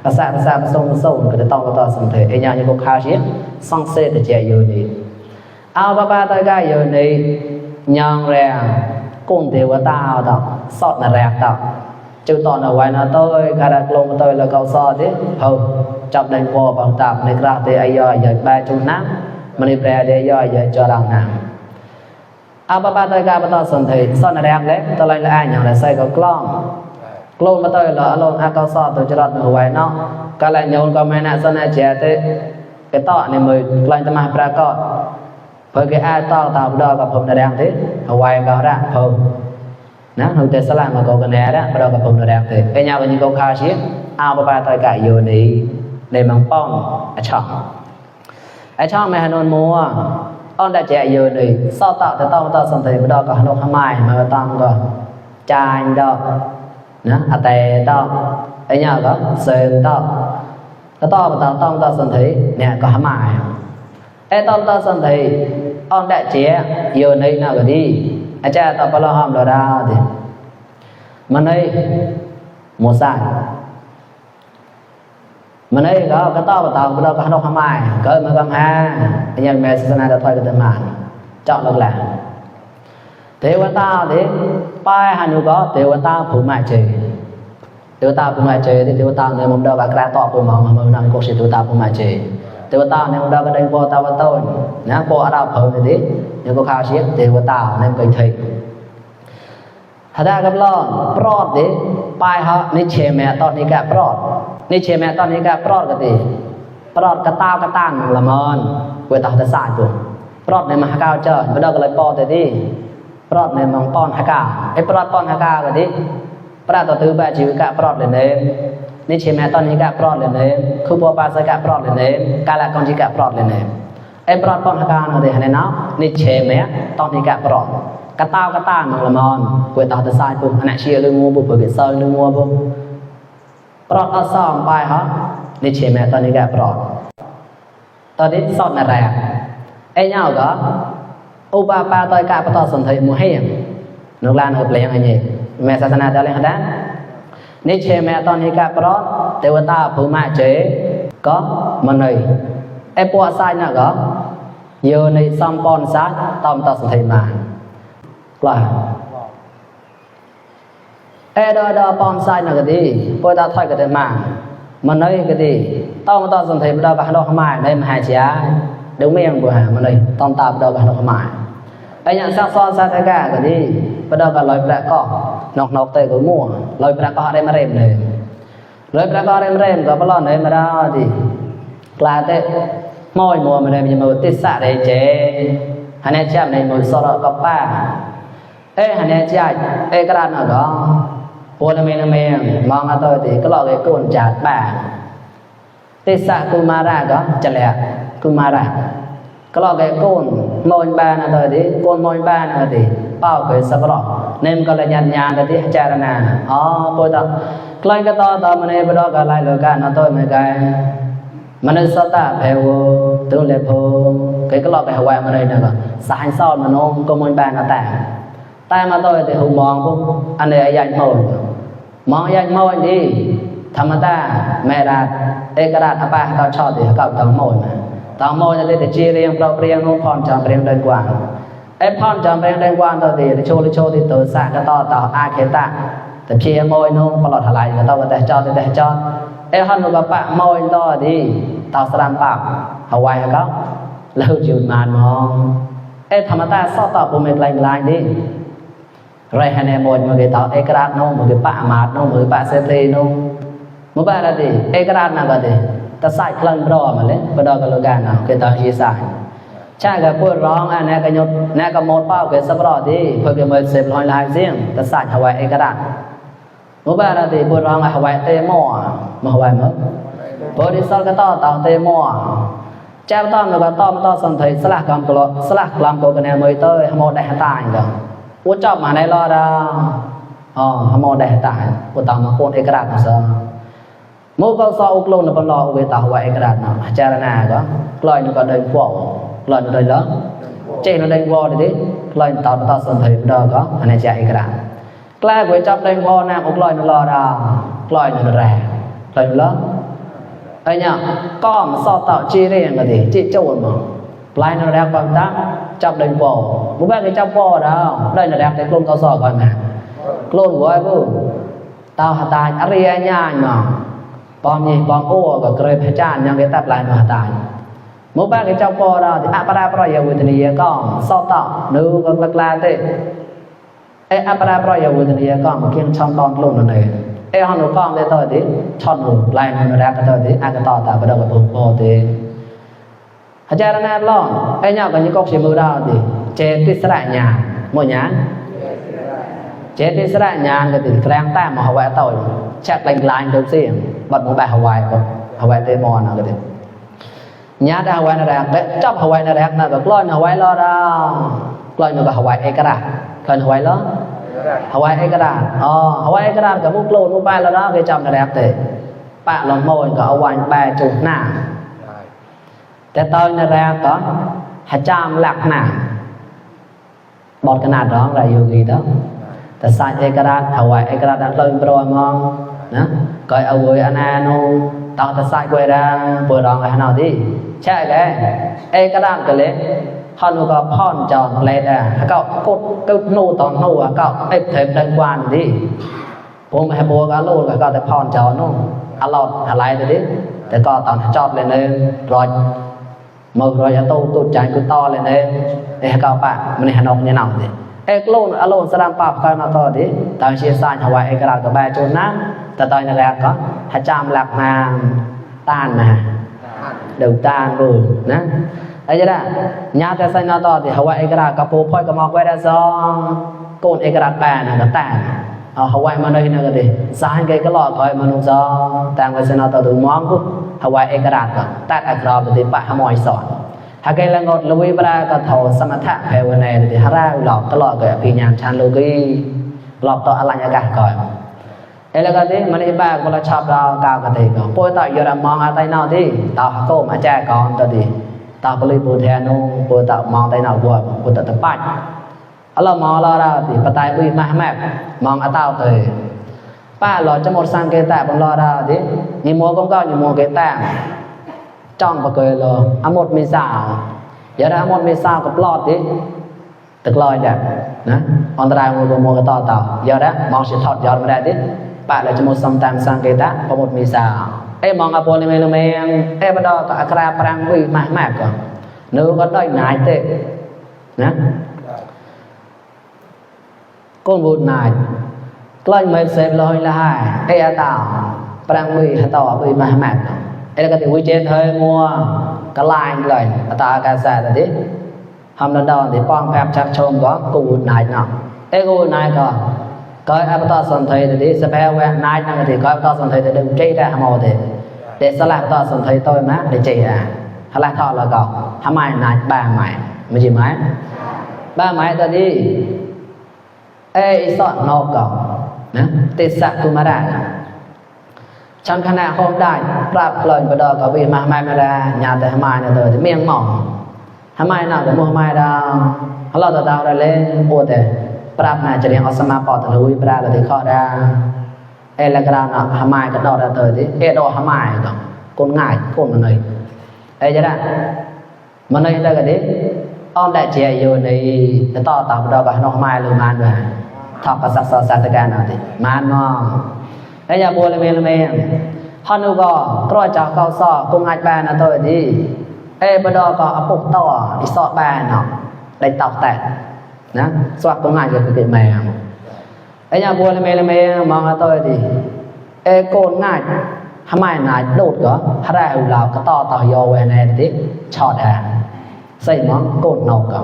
ภาษาผสมก็จะต้องมาต่อสันติไอ้ยังอยู่กับข้าวเชี่ยสองเซแต่เจียอยู่ในเอาป้าตายก็อยู่ในยองแรงกุ้งเทวตาต่อสอดน่ะแรกต่อ chữ tỏ ở ngoài nó tôi cả đặc lông tôi là cầu so thế không chọc đánh vô bằng tạp này ra thì ai giờ ba chung nắm mà đi về để giờ cho rằng nào ba tôi cả tôi sân thì son là đẹp đấy tôi lại là ai nhỏ là xây có clone mà tôi là alone cầu so tôi cho đặt ở ngoài nó cả lại nhôn có mấy nãy son này trẻ thế cái tọ này mới lại tao mà ra con với cái ai tao tao đó gặp hôm là đẹp thế ở ngoài có ra không nó hồi tới sẽ làm mà có cái này đó bắt đầu gặp hôm là đẹp thế cái nhau có những câu khai chiếc ba tôi cả vô đi để mang phong ở trong mẹ Hà mua on đã chạy vô đi sau tạo thì tao xong thì bắt đầu có Hà Nội mai mà tao có trai đâu nó tè tao ở nhà có sơn tao cái tao xong thì nè có mai tao xong thì on đã chạy vô đi nào rồi đi cha tao có lo hòm rồi ra thì mà đây mua sai mà đây có cái to tao bắt đầu có Hà mai cỡ mà cầm ha nhưng mẹ sẽ nói là thôi cái mà chọn được là thế quan ta thế pai Hà Nội có thế quan ta phụ mại chơi thế ta phụ mại chơi thì thế ta này mong đâu cả to của mong mà nó có sự thế ta phụ mại chơi thế ta này mong đâu cái đánh po tao vào tôi nhá po ở đâu phơi thì nhưng có khao chiếc thế ta nên cái thầy thật ra gặp lo prod đấy pai họ nên chơi mẹ tao này cả prodนี่เชแม่ตอนนี้ก็ปลอดกะติปลอดกะตาวกะตานละมอนกวยตาตะสายตัวปลอดในมหากาเจ้าบ่ดอกก็เลยปอแต่ที่ปลอดในมังป้อนหากาไอ้ปลอดป้อนหากากะติปราตตือแบบชีวิตกะปลอดเลยเนนี่เชแม่ตอนนี้ก็ปลอดเลยเนคือบ่ปาสกะปลอดเลยเนกาละกอนจิกะปลอดเลยเนไอ้ปลอดป้อนหากาเนาะติให้เนาะนี่เชแม่ตอนนี้ก็ปลอดกะตาวกะตานละมอนกวยตาตะสายปุ๊บอันน่ะเชียลืองูปุ๊บเกิดเซอลืองูปุ๊บปลอดเอาซ่อมไปฮะนี่เชแม่ตอนนี้ก็ปลอดตอนนี้สอนอะไรไอ้เงาก็อุปาปาตอยกะปะตอสนไทหมู่ให้นกลานเฮาเปลี่ยนอันนี้แม่ศาสนาจะเรียนได้นี่เชแม่ตอนนี้ก็ปลอดเทวตาผู้มาเจก็มันเลยไอ้ปัวซ้ายน่ะก็อยู่ในซ่อมปอนซ้ายตอมตอสนไทมากว่าđo pom sai là cái gì tôi ta thay cái mà nói cái gì tao sân thì đâu cả đâu mai đây mà hai chia đúng miệng của mà này tao tạm đâu cả đâu mai anh nhận sang so sai cái gì bắt đầu cả lời bạc cọ nọc tay của mua lời bạc cọ đây mà rèm này lời bạc cọ đây mà rèm có bao lon này mà ra thì là thế môi mùa mà đây nhưng mà tiết xạ đây chế anh em chạm này mùi so đó có ba anh em chạy cái đàn nào đóพวกนั้นแม่มองเอาตัวติก็ลอกไอ้ก้นจากป่าติสะกุมาระก็จะแหละกุมาระก็ลอกไอ้ก้นมอยบ้านเอาตัวติก้นมอยบ้านเอาติเป้าเคยสับหรอกเนมก็เลยยันยานตัวติจารณาอ๋อพวกนั้นใครก็ต่อมันเองไปดอกอะไรโลกาเอาตัวเหมือนกันมันสตาเพวตัวเล็บโพก็ลอกไอ้หัวมันเลยนะก็สายซ้อนมันน้องก็มอยบ้านเอาแต่มาตัวติหูมองพวกอันนี้ใหญ่โตมองยังมองดีธรรมดาแม่ราเอกราชอปาเขาชอบดีเขาต้องมองต้องมองจะได้แต่จีเรียงเราเรียงน้องพรจำเรียงเดินกว่าไอ้พรจำเรียงเดินกว่าตัวดีโชว์ที่ตัวสร้างก็ต่ออาเคตาแต่พี่มองน้องตลอดทลายก็ต้องแต่จอไอ้ฮันนุบปะมองต่อดีต่อสลัมปากเอาไว้เขาแล้วจุดมานมองไอ้ธรรมดาสอบต่อผมเป็นลายดีไรฮันเนมอนมือกี่ต่อเอกราชน้องมือกี่ปะมาดน้องมือปะเซตีน้องมือปะอะไรดีเอกราชนั่นก็ดีแต่ใส่คลั่งรอมาเลยพอดอกกระโลกันเอากี่ต่อชีสายใช่กับพูดร้องอันนี้ก็ยศนี่ก็หมดเป้ากี่สับรอดีเพื่อกี่มือเสพลอยลายเสียงแต่ใส่หวายเอกราชมือปะอะไรดีพูดร้องหวายเตมอมาหวายมั้งพอดีสอดก็ต่อเตมอเจ้าต้อมแล้วก็ต้อมต่อสันติสลักกรรมตัวสลักกรรมตัวกันเนี่ยมือเตยหมดได้ตายก็อุจจาระมาในรอดหมอได้ตายอุตตามโคนเอกราชซะมูก็ซออุกลงในบนรอเวตาหัวเอกราชจารณาก็กลอยก็เดินขวบกลอยเดินแล้วเจนเดินขวบดิกลอยต่อสันติดอก็อันนี้จะเอกราชกล้าก๋วยจับเดินขวบน้ำอุกลอยนรอดากลอยนแรงกลอยแล้วไอ้เนี่ยก้อมซอต่อจีเรียงก็ดิจีโจรมั้งปลายนแรกบางตั้งจับเดินขวบบุ้งแม่ก็จับขวบแล้วได้นแรกแต่กลุ่มเขาสอบก่อนนะกลุ่มไว้บุ้ง ตาหตายอริยญาณมาปอมนี่ปอมโอ้ก็เกยพระจานยังได้ตัดลายมาตายมุบ้าcáiเจ้าพ่อเราที่อปราประโยชน์วิทยาก็สอบต่อนูก็กลาเตอปราประโยชน์วิทยาก็เกี่ยงช่องตอนลงนั่นเองฮันนูก้องได้ต่อที่ช่อนหูลายนันแรกก็ต่อที่อากาศต่อตาประดับกับผมพอที่อาจารย์แนบล้อเนี่ยก็ยิ่งก็เชื่อมือเราที่เจติสระญาณหมดญาณเจติสระญาณก็ที่แรงแต้มมาหวายต่อยแช็คลายตัวเสียงบัดมือแบบหวายก็หวายเตมอนนะก็ที่ญาติหวายนั่นแรกเด็กจับหวายนั่นแรกนะก็กล้อยหวายล้อเรากล้อยมันก็หวายเอกระกล้อยหวายล้อหวายเอกระหวายเอกระกับมุกโลนมุกไปแล้วนะก็จำนั่นแรกเตะปะลงโมนก็เอาวันแปรจุดหน้าแต่ตอนนั่นแรกก็หจามหลักหน้าบอดขนาดร้องอะไรอยู่กี่đóแต่ใส่เอกระหวายเอกระดันเลยโปรยมองนะก็เอาไว้อันนั้นตอนแต่ใส่ไว้ได้ปวดร้องอะไรหน่อยดิใช่เลยเอกระก็เลยฮันก็พ่อนจอนเลยอ่ะก็กดก็นู่ตอนนู่อ่ะก็ไอ้เทปเดินกวนดิผมให้บัวก็ลู่ก็แต่พ่อนจอนนู่อร่อยอะไรดิแต่ก็ตอนจอดเลยเนี่ยรอยมือรอยจะตู้ใจกูต่อเลยเนี่ยไอ้ก็ปะมันให้นกเนี่ยหน่อยดิเอกลู่อารมณ์สลัมปากกันมาต่อดิตอนเชียร์ซ่าหวายเอกระกับใบจนนะแต่ตอนนั่นแหละก็หจามหลักมาต้านนะเดือดต้านดูนะไอ้เจ้าญาติใส่หน้าต่อที่หวายเอกระกับปูพ่อยกับมอกไว้ได้ซองโกนเอกระแปนะก็แต่เอาหวายมาเลยนะก็ดิสายเกยก็หลอกคอยมานุ่งซองแต่งไว้ใส่หน้าต่อถึงมองปุ๊บหวายเอกระก็ตัดอักรอบที่ปะหมอยสอนหากเรางดลุยปลาก็ทอสมถะภาวนาที่หาราหลอกตลอดกับพิญญาณชันโลกีหลอกต่ออลัญญากาก่อนแล้วก็ที่มันในบ้านเราชอบเรากาวกันเองก็ป่วยต่อยอมมองอะไรนอกที่ต่อโก้มาแจกก่อนตัวดีต่อก็เลยปูแทนนู่ป่วยต่อมองอะไรนอกบัวป่วยต่อตะปัดเรามองเราที่ปะไตปุยมาแม่มองอาเต้าเตยป้าหล่อจะหมดสังเกตแต่บนเราที่ยิมัวก็ยิมัวเกตแต่จ้องปะเกยเลยอมดมีสาวอย่าได้อมดมีสาวกับปลอดดิตึกลอยแบบนะอันตรายมัวก็ต่ออย่าได้มองเสียถอดยอดมาได้ดิปะเลยจะหมดสมตังสังเกตพอหมดมีสาวมองอโปลิเมลเมงบดก็อัคราปรังวิมากก่อนนึกก็ได้นายเตะนะก้นบูดนายกล้อยไม่เสพลอยละหายอาตาปรังวิต่อวิมากแล้วก็ที่วิจัยเธอมัวกลายเลยตาการแสดงทำนั่นดอนที่ป้องแอบชักชมก็กูนายเนาะกูนายก็อัปตาสนทยที่สเปรย์แวนายนั่งที่ก็อัปตาสนทยที่ดึงใจได้หมดเลยเด็กสลับตาสนทยตัวนะเด็กใจอ่ะฮาลาทอแล้วก็ทำไมนายบ้าใหม่ไม่ใช่ไหมบ้าใหม่ตอนนี้สอนนอกก่อนนะติดสักกุมาได้ฉันขณะคงได้ปรับเลยไปดอกกับวิมาไม่ได้ญาติทำไมเนี่ยเธอจะเมียงหมองทำไมน่ะแต่มัวไม่ได้เราจะดาวได้เล่นโอ้แต่ปรับมาจะเรียนอสมาปอตะลุยปราเราที่ข้อได้แล้วก็เราเนาะทำไมก็ดอกได้เธอที่ดอกทำไมก็คนง่ายคนมันเลยจะได้มันเลยได้กันดิอ้อมได้เจียอยู่ในต่อต่อดอกกับน้องไม้หรือมันด้วยทอกกับสักสัตการณ์อะไรมันมองอย่าบัวเลยเมย์ฮานูก็กลัวจะเข้าซอกกุ้งอัดแบนนะตัวดีบดอก็เอาปุกต่อที่ซอกแบนเนาะได้ตอกแตกนะสวัสดิ์กุ้งอัดก็คือแมวอย่าบัวเลยเมย์มองตัวดีโกนง่ายทำไมนายโดดก็ถ้าได้เราก็ต่อยอเวนัยดิช็อตใส่มองโกนนอกก็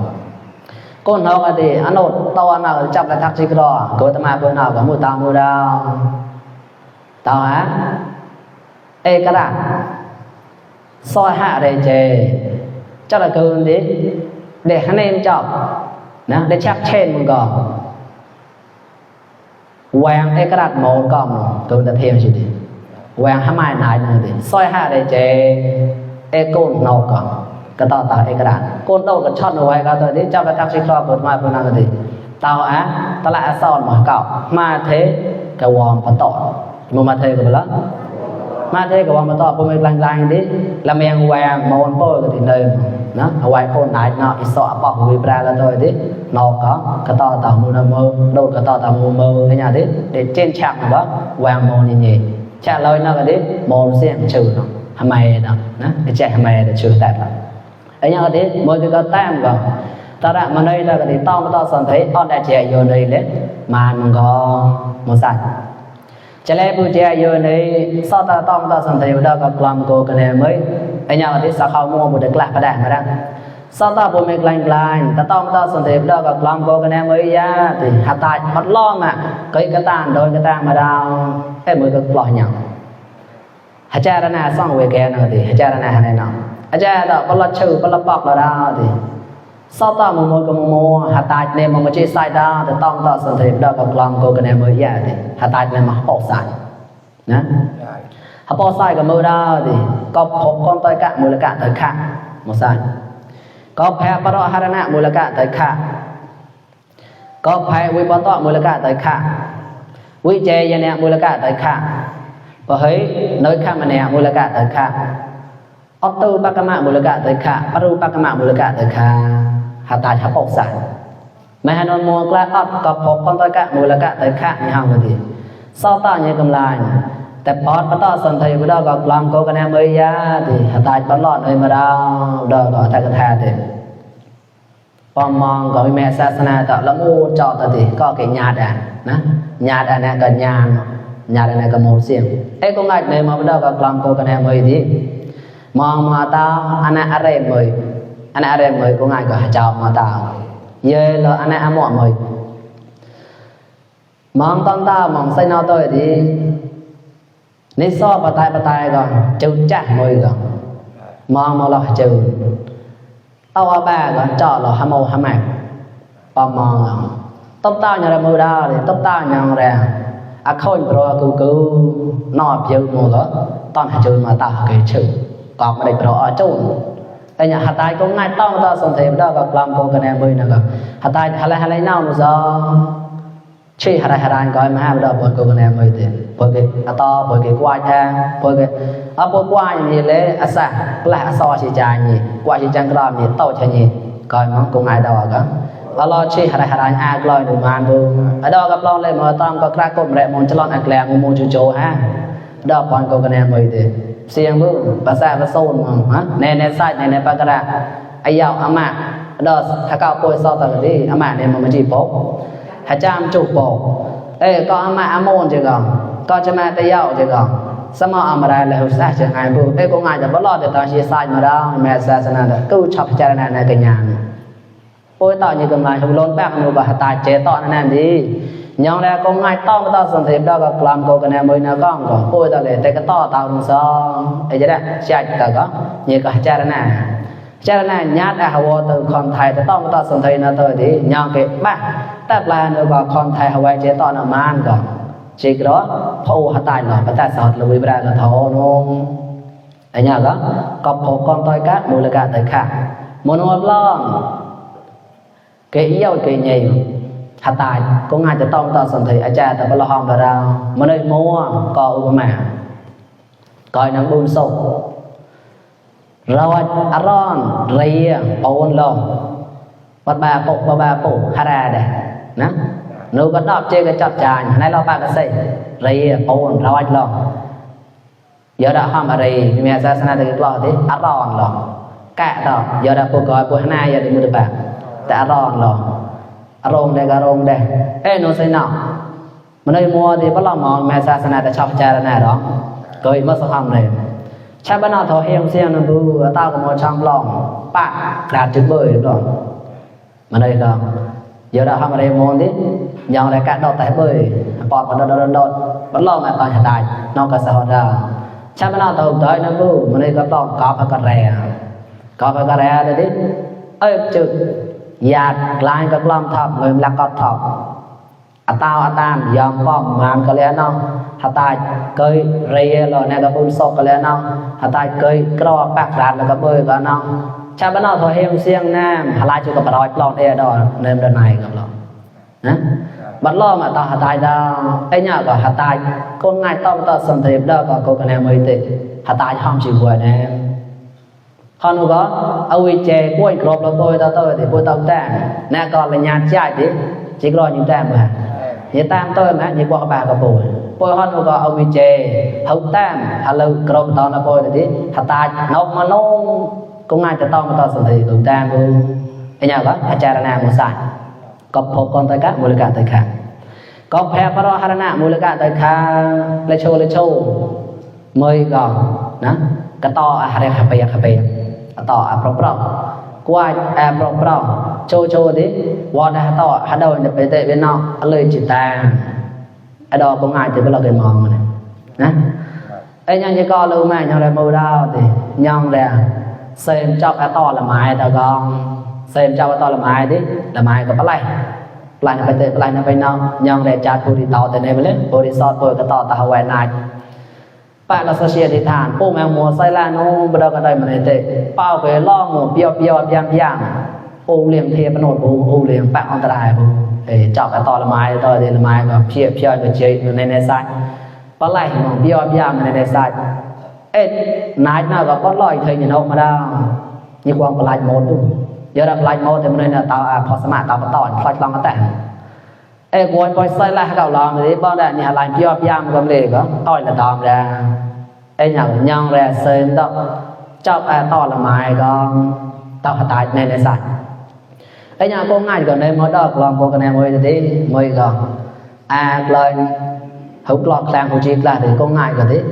โกนนอกก็ดีอันโดดตัวน่ะจับกระทักชิกรอโกตมาเพื่อนนอกก็มือตามือดาวต่อฮะกระดาษซอยหาได้เจจะละเกินดิเด็กคะแนนจบนะได้ชักเช่นมันก็แหวงกระดาษโมก่อนตัวแต่เพียงสิดิแหวงทำไมนายนั่นดิซอยหาได้เจโกนนอกก่อนก็ต่อกระดาษโกนโตกับช็อตเอาไว้ก็ตัวนี้เจ้ากระทักชิครอบเปิดมาเพื่อนนั่นดิต่อตละซอนมาเก่ามาเทกระวอมปะต่อมาเทกันไปแล้ว มาเทก็ว่ามาต่อบ่มีลางๆดิละแมงแวงมอนโป้ก็ที่เลยนะเอาไว้โคนได้เนาะอิสอปอกวิปราละตัวดินอกก็ต่อตามมือนะมือโดดก็ต่อตามมือcái nhà đấy để trên chạm đó vàng mòn như nhỉ chả lời nó cái đấy mòn xiên trừ nó hàm mày đó nè để chạy hàm mày để trừ đẹp là ấy nhau đấy mỗi cái tam rồi ta đã mà đây là cái to sản thấy on đại trẻ vô đây đấy mà mình có một sạch chả lẽ bữa trẻ vô đây sao ta to sản thấy đó có làm cô cái này mới ấy nhau đấy sao không mua một cái lạc cái đạn mà đang sao ta bộ mình lành ta to sản thấy đó có làm cô cái này mới ra thì hạt tài mất lo mà cái tàn đôi cái tàn mà đào em mới có lo nhau hạt cha ra xong về kia nữa thì hạt cha ra này nào hạt cha đó có lo trừ có lo bọc là đào thì sao ta mua hạt tài này mà chơi sai đào thì ta sản thấy đó có làm cô cái này mới ra thì hạt tài này mà bỏ sai nè hạt bỏ sai cái mưa đào thì có hộp con tay cả mưa là cả tới khác một sai có phải bắt đầu hạt nạ mưa là cả tới khác có phải vi bắt đầu mưa là cả tới khác vi chơi như này mưa là cả tới khác và thấy nơi khác mà này mưa là cả tới khác auto bác mạ mưa là cả tới khác paru bác mạ mưa là cả tới khác hạt tài hạt bọc sản mà hà nội mua cái có hộp con tay cả mưa là cả tới khác như hàng gì sau ta như cầm lạiแต่พอดตอสันไทยบ่ดอกกลามโกกันแนมื้อยาติหตายตลอดเลยมาดาวดอกก็แท้ก็แท้ติปอมองก็มีแม่ศาสนาตะละมูจอตะติก็เกญาตินะญาติอันนั้นก็ญาณญาติอันนั้นก็โมเสียงเอ้ก็งัดในมาบ่ดอกก็กลามโกกันแนมื้อติมองมาตาอันนั้นอะไรมื้ออันนั้นอะไรมื้อก็งัดก็เจ้ามาตาเยลอันนั้นอหมอมื้อมองตอนตามองใส่นอตัวตินี่ซอปะตายก่อนจูจ้ะมือก่อนมองมาเราจูเต้าบ้าก่อนจ่อเราหะโมหะแมกปอมองตบตาอย่างไรมือดาวเลยตบตาอย่างไรอะค่อยโปรกูนอบเยอะหมดแล้วตอนหาจูมาตาเกยชื่อกอกมาได้โปรจูแต่อย่างหาตายก็ง่ายต้องตาสมเทพได้กับกลามโกกันแนมือนะครับหาตายอะไรเน่ามุซอchơi hara coi mà hai đợt bồi cô con em mới tiền bồi cái quay ha bồi quay gì lấy asa là so chỉ trà gì quay chỉ trăng làm gì tàu chơi gì coi món cùng ai đâu cả lo chơi hara ai coi được mà luôn ở đâu gặp lo lên mà tao có ra cột rẽ món cho ăn lẹng món chú ha đợt bồi cô con em mới tiền xiên bước bà xa bà xôn mà nè sai nè bà ra ai giàu ama đợt thà cao côi so tao đi ama này mà chỉ bố hạt cham chụp bộ ê có ama amon chứ còn có cho mà tay dạo chứ còn sao mà amara là hữu sai chứ ai bu ê có ngàiจะบ่รอดแต่ตอนชี้sai mà đâu mẹศาสนากูชอบพิจารณาในกันยานโอ้ยต่อnhưกันมาล้นแป๊กนูบ่ตายเจต่อนั่นดียังแล้วก็ง่ายต้องต่อสันติđóก็กลามก็กันมื้อนะก็โอ้ยต่อเลยแต่ก็ต่อตาวซอไอ้จะได้ใช่แต่ก็นี่ก็พิจารณาญาติหาวtừคนไทยจะต้องต่อสันตินะตัวดียังเก็บบ้าแต่ปลาเนี่ยก็คนไทยหาวเจต่อนะมานก็จิกรอพระโอหตายหรอพระตาสอดลวิบราก็ทอนงไอ้เนี่ยก็พบcon tôi cácมูลกะtớiค่ะมโนล่องเกี่ยวเกี่ยใหญ่หตายก็ง่ายจะต้องต่อสันติอาจารย์แต่บ่ละห้องเรามาเลยมัวก็อุปมาก่อยนังบุญศพเราอร้อนเรียปนลงปัดบาปุฮาราเดนะนูก็ดอบเจก็จับจานในเราปากก็ใส่เรียปนเราลงgiờ đã ham ở đây mẹ ra sana từ lo thế aron lo cả đó giờ đã phụ gọi phụ hana giờ đi mua được bạcแต่aron lo aron đây ê nó say nào mà đây mua thì bắt lòng mong mẹ ra sana để chọc cha này đó coi mất số ham này cha bên nào thò heo xem nó bu tao có một trăm lòng bạc đạt chữ bơi được rồi mà đây là giờ đã ham ở đây mua thế giờ lại cả đọt tại bơi bọt vào đọt bắt lòng là toàn hiện tại nó cả xã hội ra cha bên nào thầu tới nó bu mà đây có lòng có phải cà rè đấy đi ơi chữ giạt lại có lòng thọc người là cọt thọc tao tam yom pom man ka le no hatai koi re lo na ka bun sok ka le no hatai koi kro pak rat la ka bơi ka no cha ban no tho hem siang nam halai chu ka paroi plon e do nem da nai ka lo na บัดล้อมาตาหาตายดาวไอ้ญาก็หาตายก็ง่ายต้องตาสันเทบดาก็คะแนนมื้อติหาตายห้ามสิบ่แน่คอนูก็เอาวิเจป่วยกรอบแล้วป่วยตาโตติป่วยตาแต่แน่ก็ละญาติจ่ายติจิกรออยู่แต่มานี่ตามโตนะนี่บ่บาก็ป่วยคอนูก็เอาวิเจเฮาแต่หาเลกรอบตอนป่วยติหาตายนกมาลงก็ง่ายจะต้องตาสันเทบแต่บ่ไอ้ญาก็อาจารย์นามุสาก็พบกันตะกะมูลกะตะกะก็แพ้พระหรณะมูลกะตะกะเลโชมื้อก็นะก็ต่ออาหารขะไปต่ออาปรปรกว่าอาปรปรโชติวอดต่อหาดอนไปเตะเวนอเลยจิตตาไอ้ดอกก็ง่ายจะไปเราไปมองนะไอ้ยังจะก็รู้มั้ยยังได้มูดาวติยังแลเซมจอกต่อละไม้ตะกองเซมเจ้าต่อละไม้ดิละไม้ก็ปลายไปเตะปลายไปนยังได้จัดผู้ที่ต่อแต่ในไปเลยบริษัทเปิดก็ต่อตาหวายนายป้าก็เสียดิทานปู่แมงมัวไซลานูบ่ได้ก็ได้มาเตะเป้าไปล่องหมู่เปียวๆย่างปู่เลี้ยงเทปโนดปู่เลี้ยงปะอันตรายปู่เจ้าก็ต่อละไม้ต่อเดละไม้ก็เพียก็เจอยู่ในสายปลายหมู่เปียวย่างในสายนายน่ะก็ลอยเทยนกมาดาวมีความปลายหมดgiờ đang lại mô thì mình nên tao phò sma tao tao phật long cái tệ quay xoay lại cậu lòng thì bao đại nhà lại kia piam còn lì có oi là đòn ra nhà nhang ra sơn đó cho to là mày con tao phải tại này sạch nhà cô ngay còn đây mới đó lòng cô con em mới thì mới còn lời hút lọt sang hồ chí là thì cô ngay còn thế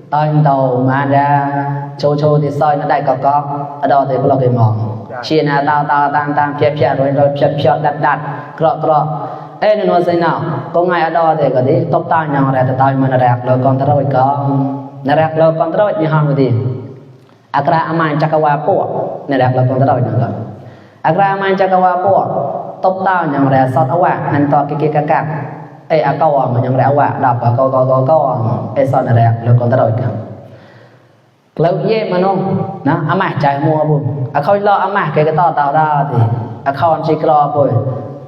tên tàu mà ra chô thì soi nó đại có ở đó thì có là cái mỏng chia na tao tam phép rồi phép đặt gọt nên nó sẽ nào có ngày ở đó thì có đi tóc tai nhau ra tao mình rạc rồi con tao rồi con tao như hàng gì akra amai chakawa po nè rạc rồi con tao rồi nữa akra amai chakawa po tóc tao nhau ra sọt áo nên to cái cạc câu mà nhau ra áo đập câu sọt nè rạc rồi con tao rồi lâu ye mà nó amai chạy mua bu khôi lo amai cái to tao ra thì con chỉ lo bồi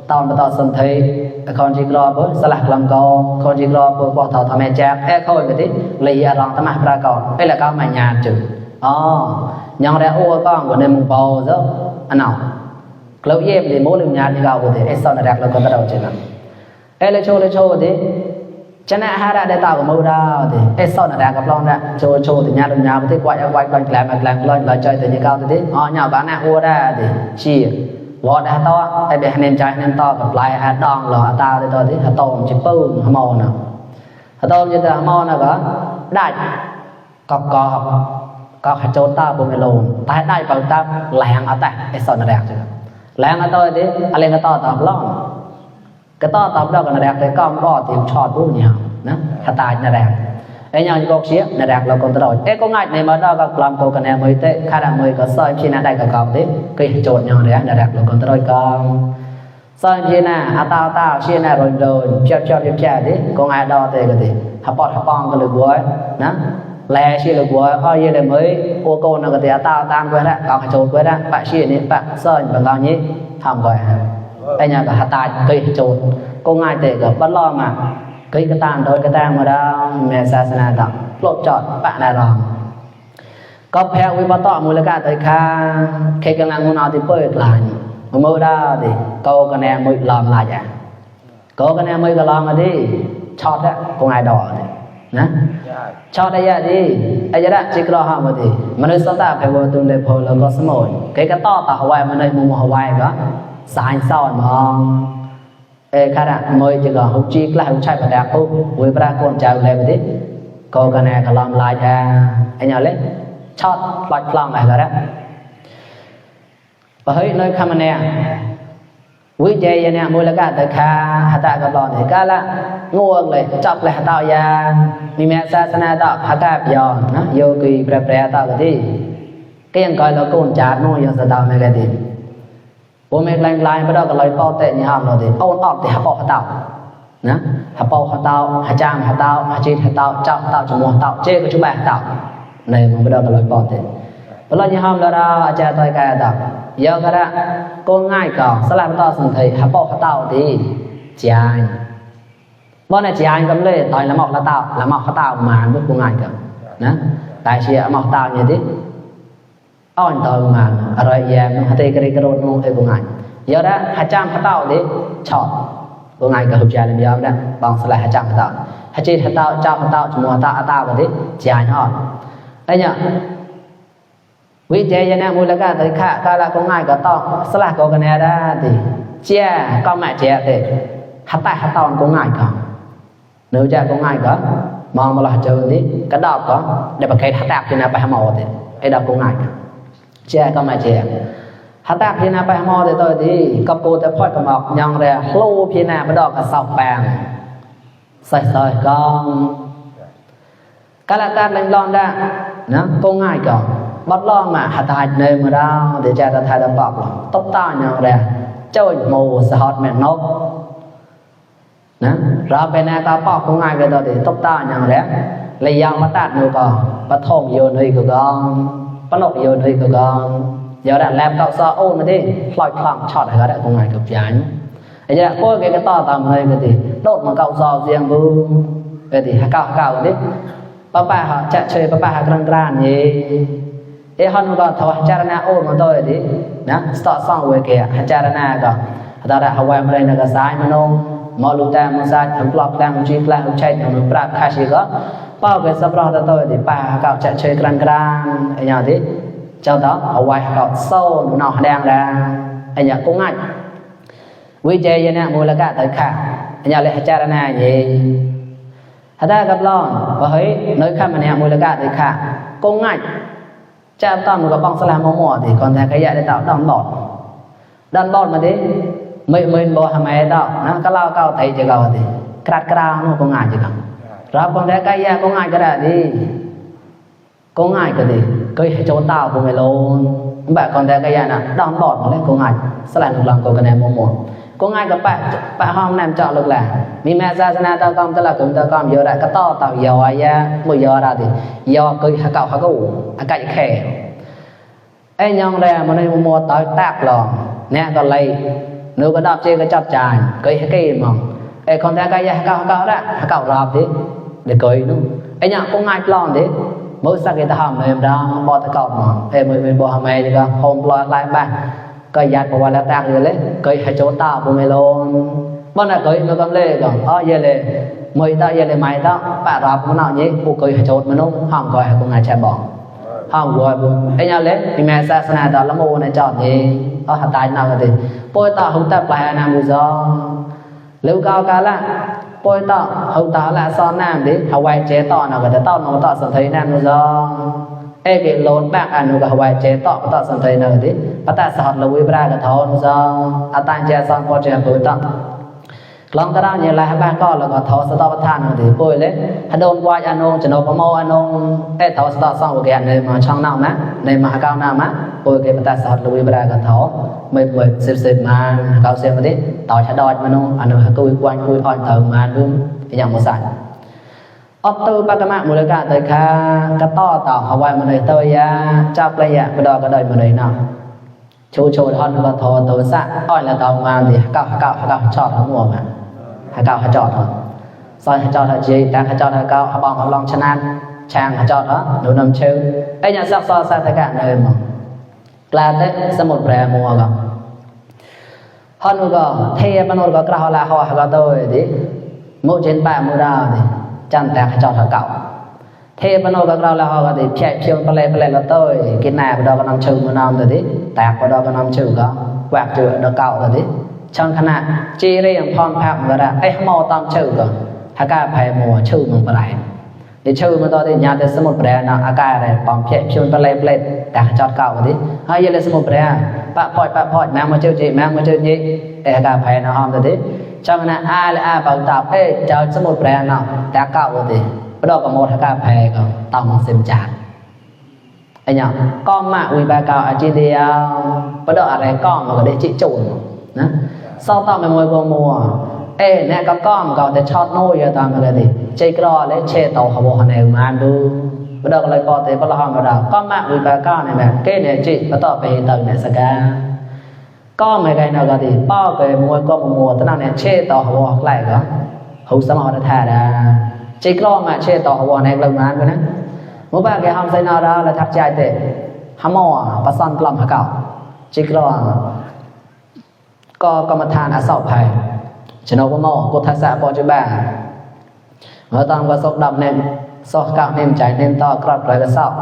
tao mà tao sân thấy con chỉ lo bồi salak làm câu con chỉ lo bồi qua tao mẹ cha khôi cái tí lấy rong tao mà ra câu là câu mà nhà chữ nhong ra ô con của nên mùng bầu đó anh nào lâu ye thì mỗi lần nhà thì câu thì sau này đặt là con tao đầu trên này lấy cho thì cho nên hai ra để tao có mưu đau thì sau này đặt gặp lon ra cho thì nhà thì quay làm lời chơi từ như cao thì nhà bạn nào mua ra thì chi vợ đã to tại vì nên trai nên to gặp lại hạt đòn lò tao thì tôi thì hạt tôm chỉ bự màu nào hạt tôm như thế màu nào có đại có hạt trâu tao bùn lùn tai đại vào tao làng ở tại sau này đặt làng ở tôi thì lên cái to tao lon cái to tao đâu còn đẹp cái con bò thì chọt bút nhiều nó hạt tài là đẹp nhau như con xía là đẹp là con tao rồi có ngày này mà đâu có làm cô cần em mới tệ khai là mới có soi khi nào đây có cọc thế cái trộn nhau đấy là đẹp là con tao rồi con soi khi nào tao khi nào rồi cho thế con ai đo thế cái gì hấp bong cái lưỡi búa nó lè xí lưỡi búa coi như là mới ô cô nào cái gì tao tam quay ra còn trộn quay ra bạn xí này bạn soi bằng bao nhiêu thầm rồi nhà cả hạt tài cây trộn có ngay để gặp bắt lo mà cây cái tàn đôi cái tàn mà đã mẹ sa sana đọc lột chọn bạn là ròng có theo với bắt tọ mùi là cả tới kha khi cái năng nào thì bơi lại mơ ra thì câu cái này mới làm lại à câu cái này mới cái làm mà đi chọt đấy có ai đỏ thì nè chọt đây à đi ai đó chỉ có họ mà thì mà nơi sao ta phải vô tu lệ phô là có số một cái to tàu hoài mà nơi mù hoài đó sai sao mà khai ra mới chỉ có hút chi là hút chạy và đẹp hút với ba con chào lên tí cô cái này có làm lại ra anh nhớ lấy chót loại lòng này rồi đó và hơi nơi khăm nè quý chế vậy nè mua là cả tới kha hạt tạ gặp lòn thì cả là nguồnเลยchọc lại hạt tạo ya mi mẹ sa sana tạo hạt cạp giò nó vô kỳ pre tạo cái gì cái anh coi là con chát nó giờ sẽ tạo này cái gì bố mẹ lành bắt đầu có lời to tệ như hàm rồi thì ôn ọt thì hạt bọ hạt tạo nè hạt bọ hạt tạo hạt cham hạt tạo hạt chi hạt tạo chọc tạo cho mua tạo chê của chúng bạn tạo này mà bắt đầu có lời to tệ bắt đầu như hàm là ra cha tôi cái tạo giờ cái đó cô ngay cả sẽ làm to sừng thầy hạt bọ hạt tạo thì chai บ่น่ะสิai cầm lê tỏi là mọc khá tao mà bước của ngài cả nè tại chia mọc tao như thế on tao mà rồi em nó hate cái rốt nó của ngài giờ đó 200 khá tao đấy chọn của ngài cả hụt ra lên giờ đó bằng lại 200 khá tao hay chi khá tao cho khá tao mua tao vào đấy chỉ ai họ đây nháวิจัยนะมูลค่าตะคะกาละของง่ายก็ต้องสละก็กันได้ติเจียก็มาเจียติหัตตะหัตตอนของง่ายก็nếu cha có ngay cả mong mà là chơi đi cái đọc có để bà cây hát thì nào phải mò thì cái đọc có ngay cha có mà cha hát thì nào phải mò thì tôi đi cấp cô tới phơi cầm học nhang ra lô thì nào bắt đầu cả sọc bàng sợi con cái là cái lên lon ra nó có ngay cả bắt lon mà hát tai nơi mà ra để cha ta thay đọc bọc tóc ta nhang ra chơi mù sọt mẹ nốtนะเราเป็นอาการปอกของง่ายก็ตัวที่ตบตาอย่างแรกเลยยังมาตัดนูก็ปะทงโยนให้ก็กองปะนกโยนให้ก็กองเดี๋ยวแลบเก่าซอโอ้มาดิปล่อยคลั่งช็อตอะไรก็ได้ของง่ายกับยันไอ้เจ้าพวกก็ต่อตามเลยก็ดิโดดมาเก่าซอเสียงบูก็ดิหาเก่าดิป้าเขาจะเชยป้าหากลางๆนี่เอ้ฮันก็ทว่าจารณาโอ้มาตัวดินะสต่อซ่องเวเกะจารณาก็ตาได้เอาไว้มาเลยนะก็สายมโนมอลูตามุซาทำปลอกแรงจีฟแรงใช้ทำปราบคาชิก็เป้าเกิดสับรอดตัวดิป้าเขาจะเชยกลางๆไอ้อย่างที่เจ้าต้องเอาไว้เขาโซ่หนอแดงแรงไอ้อย่างก็ง่ายวิจัยเนี่ยมูลค่าต่างค่าไอ้อย่างเลยจารณาเย่ถ้าได้กับล้อว่าเฮ้ยน้อยค่ามันเนี่ยมูลค่าต่างค่าก็ง่ายเจ้าต้องกับบ้องสลามมั่วๆที่คนแทนขยะได้ต่อด้านบอดมาดิไม่บ่ทำไมดอกนะก็เล่าเก่าไทยจะเก่าดิกระดกราวนู่นก็ง่ายจังเราคนแท้ใกล้แย่ก็ง่ายก็ได้ดิก็ง่ายก็ดิก็ให้โจตาก็ไม่ลงแบบคนแท้ใกล้แย่น่ะดอนบอดมาเลยก็ง่ายสลายลูกหลังก็กันแนมมัวก็ง่ายกับปะห้องแนมเจาะลูกแหละมีแม่ศาสนาตะกอมตะละกุมตะกอมเยอะได้ก็ต่อเต่ายอยะบ่ยอได้ดิยอก็หาเก่าหาก็อากาศแค่ไอ้ยองแลมันในมัวต่อยตากหลองเนี่ยก็เลยnếu có đọc chơi cái chọc chài cái mà ai con thấy cái cao đó cao rạp thế để cười đúng ai nhá cũng ngay plon thế mỗi sáng cái ta hầm em ra bỏ ta cọp mà em mình bỏ hầm em thì hôm plon lại ba cái giặt của bạn là tạc rồi đấy cái hai chỗ tao của mày luôn bọn này cái nó cầm lê còn giờ lê mày ta giờ lê mày ta bạn rạp nó nào nhé cô cái hai chỗ mà nó hầm coi cũng ngay chạy bỏ hầm rồi ai nhá lấy thì mẹ sa sana đó là mua này chọn thì hạt tài nào thì poi ta không ta bài nam mù do lưu cao cá là poi ta không ta là son nam đấy Hawaii chế to nào cái tao nó tao sản thấy nam mù do ê cái lồn bạc anh nó Hawaii chế to tao sản thấy nào đấy bắt ta sọt là vui bra cái thao mù do à tan chế son poi chế poi ta lองตะดาวเนี่ยลายบ้านก็แล้วก็ทอสตอประธานที่ป่วยเลยถ้าโดนวายอนงจะโนปโมอนงทอสตอซ่องแกในมาช่องนำนะในมหาก้าวหน้ามะป่วยเก็บตาสอดลุยบราก็ทอไม่ป่วยสิบมาเก้าเสียมาดิต่อชะดอยมโนอันนั้นก็คุยอ่อนเติมมาดูอย่างหมดสันออตูปากมะมูลค่าตะคากระต้อต่อเอาไว้มาเลยเตยาจับระยะกระดอกระดอยมาเลยเนาะโชว์ท่อนก็ทอตัวซะอ้อยแล้วต่อมาดิเก้าชอบทั้งหมดมาให้เก่าให้จอดเหรอซอยให้จอดให้จีแต่ให้จอดให้เก่าให้บองให้ลองชนะช่างให้จอดเหรอดูน้ำชื่อไอ้ยังซักซอซาตะกะเลยมั้งกลาเตสมุดแปรมัวก็ฮอนุก็เทียบมนุษย์ก็กระหล่าหอให้ก็ตัวดิมุจินแปมุดาดิจันแต่ให้จอดให้เก่าเทียบมนุษย์ก็กระหล่าหอก็ดิเพียเพียงไปเลยก็ตัวกินแหนบดอกก็น้ำชื่อมันน้ำตัวดิแตกก็ดอกก็น้ำชื่อก็แหวกจืดดอกเก่าตัวดิช่างขนาดจีเรียงพรพักก็ได้ไอ้หมอตามชื่อก็อากาศภัยมัวชื่อมันอะไรในชื่อมันตอนที่ญาติสมุทรแปรนะอากาศอะไรปอมเพี้ยชวนไปเลยแต่จอดเก่าก็ดิเฮ้ยเลยสมุทรแปรปะพอดแม่มาชื่อจีแม่มาชื่อนี้แต่อากาศภัยนะห้องตัวดิช่างขนาดเลยเป่าตาเอ้เจ้าสมุทรแปรนะแต่เก่าก็ดิประดอกกับโมอากาศภัยก็ต้องมองเส้นจานไอ้เนี่ยก้อนมาวิบากาอาจีเดียวประดอกอะไรก้อนมันก็ได้จิจุนนะsau tao mày ngồi vô mùa ê nè có con cậu để chót nôi vậy tao mày đi chơi cò lấy chơi tàu họ bộ này mà ăn đu bắt đầu lại có thể bắt đầu vào đầu con mạng với bà con này mẹ cái này chị bắt đầu về tầng này saka con mày cái nào thì bao cái mùa có mùa tao nào này chơi tàu họ bộ lại đó hữu sắm họ đã thà đã chỉ có mà chơi tỏ họ này lâu ngán cái nè mỗi ba cái ham say nào đó là thắt chạy tệ ham mò và son lòng hả cậu chỉ có mà than ở sau phải chỉ nói có mò có thắt xa bỏ cho bà ở tầm có sốc đập nem sốc cạo nem chạy nem to cọp lại cái sau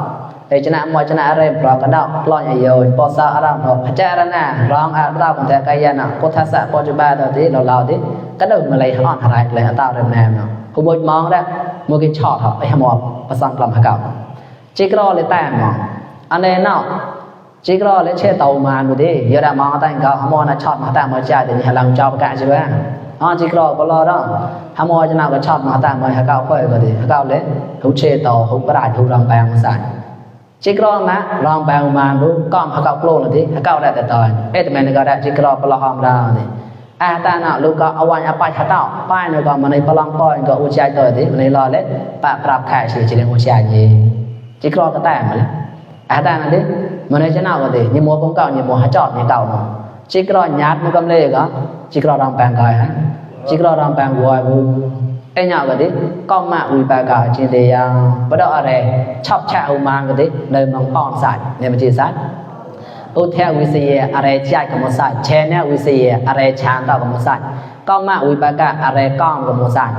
để cho nên mọi cho nên rem rồi cái đạo lo nhảy rồi bỏ sao ở đâu nó chạy ra nè rong ở đâu cũng thế cái gì nào có thắt xa bỏ cho bà rồi tí đầu tí cái đầu mà lấy hòn hại lấy tao rem nem nó không muốn mong đó một cái chọt họ hay mò và son lòng hả cậu chỉ có lấy tay mà anh em nào chỉ có lấy xe tàu mà một tí giờ đã mong tay cậu ham mò là chọt mà ta mới chạy thì nhà làm cho cả chứ vậy chỉ có lo đó ham mò cho nào cái chọt mà ta mới hả cậu phải rồi thì hả cậu lấy hữu xe tàu hữu cái đại hữu rong bèo sải chỉ có mà rong bèo mà luôn con hả cậu luôn là tí hả cậu đã tỏi thì mình có đã chỉ có lo hòm ra thì ta nào lúc cóเอาไว้เอาไปหาเต่าป้ายนึงก็มันในพลังป้อยก็อุชัยตัวที่มันในรอเล็กปะปรับขายสิจะเรียกอุชัยนี่จิกรอก็แต่มาแล้วตานั่นดิมันในชนะก็ดินี่มัวของเก่านี่มัวหาจอดนี่เก่าเนาะจิกรอญาติมันกำเลยก็จิกรอรำแปลงกายฮะจิกรอรำแปลงวัวบูไอ้เนี่ยก็ดิก็มาอุยปากาจินเดียบ่ดอกอะไรชอบแช่อุมานก็ดิเดินมองป้อนใส่เนี่ยมันสิซัดอุทยวิเศษอะไรใจกับมุสัยเชนเนี่ยวิเศษอะไรชานต่อกับมุสัยก็มาวิปากะอะไรก้อมกับมุสัย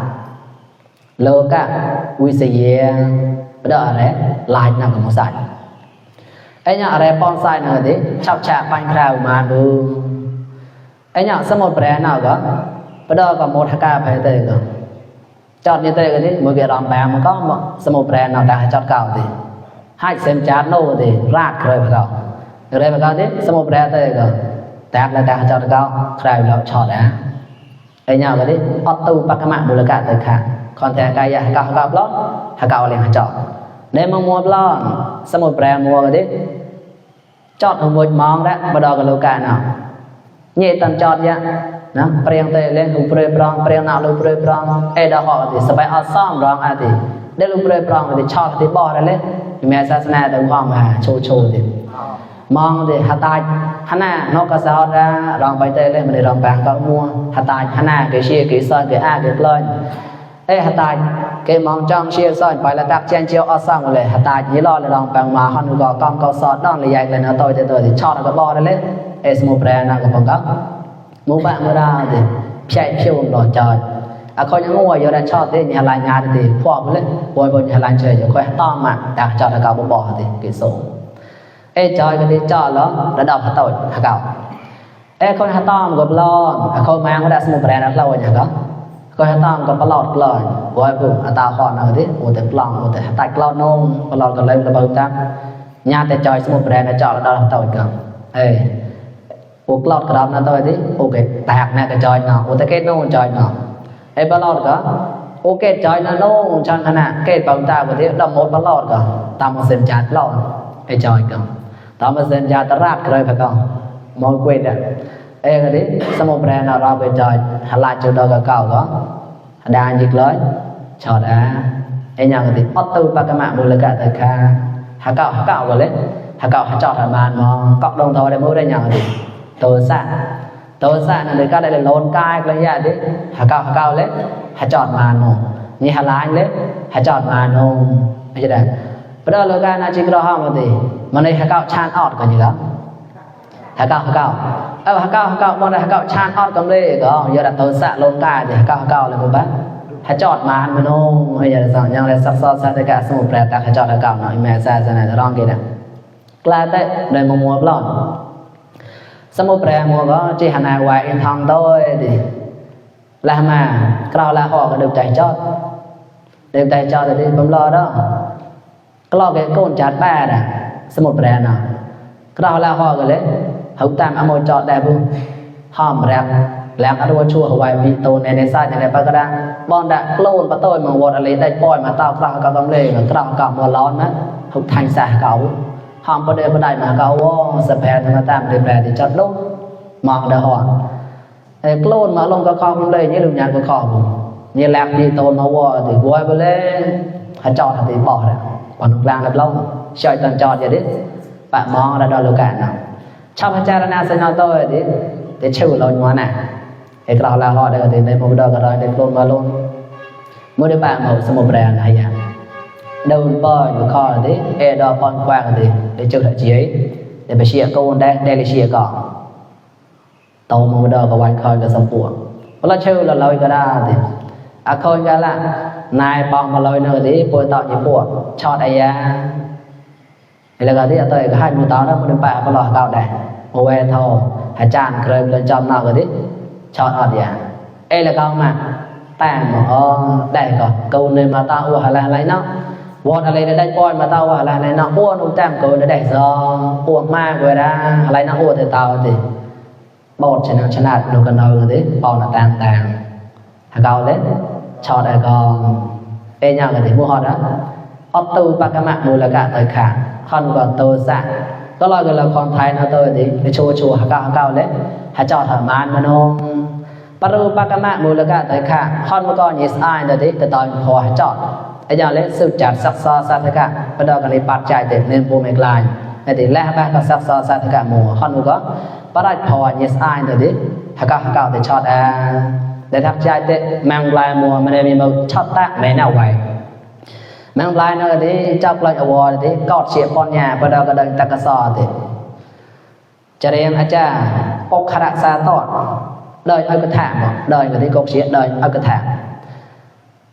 โลกะวิเศษบ่ดอกอะไรลายนำกับมุสัยไอ้เนี่ยอะไรป้อนใส่นั่นดิชอบแช่ปันคราวมาดูไอ้เนี่ยสมุดแปรน่ะก็บ่ดอกกับโมทกาไปเตก็จอดนี่เตก็ดิมื้อกี้รำแปมันก็สมุดแปรน่ะแต่จอดเก่าดิให้เซมจาดโนดิรากเคยไปก็rồi mà thế sao một bè tới rồi tạt là tạt cho nó cao khai là chọn đã ấy nhau cái đấy auto bắt cái mạng được cả tới khác còn thế cái gì cao cao lót cao liền chọn nếu mà mua lót sao một bè mua cái đấy chọn ở một món đấy bắt đầu cái lô cả nào nhẹ tầm chọn vậy nó preng tới lên lục preng nào lục preng ấy đó họ thì sẽ phải ở xóm rong à thì để lục preng thì chọn thì bỏ ra lên mẹ sa na từ hoàng mà chô thì mong thì hạt tai hana nó có sao ra rong bay tê lên mà để rong bàng có mua hạt tai hana cái chia cái sơn cái a cái lên hạt tai cái mong trong chia sơn phải là đặt trên chiếu ở sang rồi hạt tai chỉ lo là rong bàng mà hắn có con có sọt đòn là dạy lên nó tôi thì cho nó có bo ra lên small brand nào có bằng cấp mua bạn mua ra thì chạy chiều đỏ trời coi những ngôi giờ đã cho tới nhà lại nhà thì phò lên bồi nhà lại chơi rồi coi to mà đặt cho nó cao bỏ thì cái số trời cái đi cho nó đã đọc tội hả cậu con hả tom gặp lo con mang cái small brand đó lâu nhỉ có con hả tom còn lọt lời gọi vùng tao họ nào thế một cái lòng một cái tay cloud nôm lọt còn lên là bao ta nhà để chơi small brand đã cho nó đọc tội cơ cuộc lọt cái đó là tôi thế ok tạc này cái chơi nào một cái kết nôn chơi nào bao lọt cả ok chơi nó nôn chẳng hạn nào kết bằng ta của thế đâm một bao lọt cả tao một xem chát lọt chơi cơ tao mà xem ra ta rác rồi phải không mọi quên đấy cái đấy sao một brand nào ra về trời hả lại chỗ đó cái cầu đó đa dịch lớn cho đã nhà cái thì auto ba cái mạng một là cả thời kha hả cạo rồi đấy hả cạo hả chọt hả màn mà cộng đồng thôi để mua đây nhà thì tôi xa là cái đây là lôn cai cái gì đấy hả cạo đấy hả chọt màn mà như hả lại đấy hả chọt màn không cái gì đấy bây giờ là cái nào chỉ có ham thì mà này hả cạo chan ọt còn gì đó hả cạo mà này hả cạo chan ọt cầm lên có giờ đặt tôi xạ lông cài thì hả cạo là một bát hả chọt màn mà nó bây giờ là sao nhau là sắp so sa tất cả số một bè đặt hả chọt hả cạo nói mẹ ra này là rong kia nè là đấy đây mà mua lon số một bè mua có chỉ hả nào hoài in thằng thôi thì là mà cạo là họ có được chạy chót thì đi bấm lo đó lo cái con chát ba nè số một brand nào cái đó là họ cái đấy hậu tam ở một chọn đẹp luôn hòm làm ăn đua chua hoài vị tôn này sai này ba cái đó bọn đã lôn bắt tôi mà vọt lấy đây poi mà tao cao cao cầm lê cái đó cao một lon á hậu thành xả cậu hòm bắt đây mà cậu sập hè thì mà tam để brand thì chọn lúc mọc đã họ lôn mà lôn cao cầm lê như đường nhàn của họ như làm vị tôn mà vọt thì vội vào lên hãy chọn thì bỏ ra còn vàng lập lâu chơi toàn tròn vậy đấy bạn mò đã đòi lô cả nào trong cái cha na sẽ nói tôi để chịu lâu nhòa nè cái đó là họ để có thể để một đời cái đó để luôn mà luôn mô đề bạc mẫu sơ mô brand hay à đâu bòอยู่ข้อดิเอดอปอนกว้างดิđể chụp lại chỉ ấy đểไปเชียร์กูได้เลยเชียร์ก่อนโตมาดอกับวันคอยกับสมบูรณ์เพราะเราชื่อเราลอยก็ได้ดิอะคอยกันละนายปองมาลอยเนื้อดิปวดต่อญี่ปุ่นชอดไอ้ยาแล้วก็ที่ตัวเองก็ให้มือต่อแล้วมือแปะปลอดเก่าได้โอเวทออาจารย์เคยเรียนจำนอกก็ดิชอดอดยาเอแล้วก็มาแต่งอ๋อได้ก็กูเนี่ยมาตาอัวอะไรเนาะวอดอะไรได้ปอยมาตาว่าอะไรเนาะอ้วนอุ้มแต้มกูได้ซออ้วนมากเลยนะอะไรนะอ้วนเตาดิบอดชนะดูกันเอาดิปอนต่างหาเก่าเลยชอดไอ้กองเอ็นยังกันดิมัวหอดนะออตูปากกะมะมูลกะเตยขาคอนก่อนโตซะก็ลอยกันละครไทยนะเตยดิไปโชว์หาเก่าเลยหาจอดหามานมโนปรูปากกะมะมูลกะเตยขาคอนมาก่อนยิสไอเดดิแต่ตอนพอหาจอดไอ้ยังเล่นสืบจากซักซอสัตกะประดอกกันในปัจจัยเด็ดเน้นปูไม่กลายไอ้ที่แลกไปกับซักซอสัตกะหมู่คอนก็ประดับพอยิสไอเดดิหาเก่าแต่ชอดแต่ทักใจเด็ดแมงลายมัวมันได้มีมือชอบตะไม่น่าไหวแมงลายนั่นดิเจ้ากลอยอวอร์ดิกอดเชียปอนยาประดอกกันตะกะซอดิจะเรียนอาจารย์ปกขระซาตอดเดินเอากระถางเดินกันที่กกเชียเดินเอากระถาง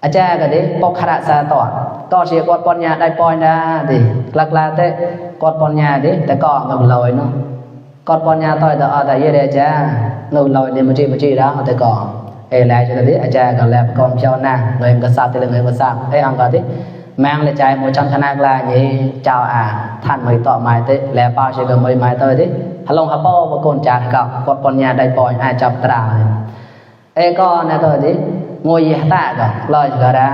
อาจารย์กันดิปกขระซาตอดก็เชียกอดปอนยาได้ปอยนะดิกลาเตะกอดปอนยาดิแต่ก็เงินลอยเนาะกอดปอนยาต่อยแต่เยอะเลยจ้าเงินลอยเนี่ยมันจีแล้วแต่ก่อนเอแล้วจะดิอาจารย์กันแล้วกองเจ้าหน้าเงินก็ทราบแต่เงินก็ทราบไอ้อังกันดิแมงเลยใจหมู่จันทนากลายนี่เจ้าท่านไม่ต่อไม้เตะแล้วป้าเชื่อกันไม่ไม้เตะดิฮัลโหลฮับป้อบางคนจ่ากับกดปัญญาได้ปล่อยจับตราเอก็นะเตะดิงวยตาก็ลอยก็ได้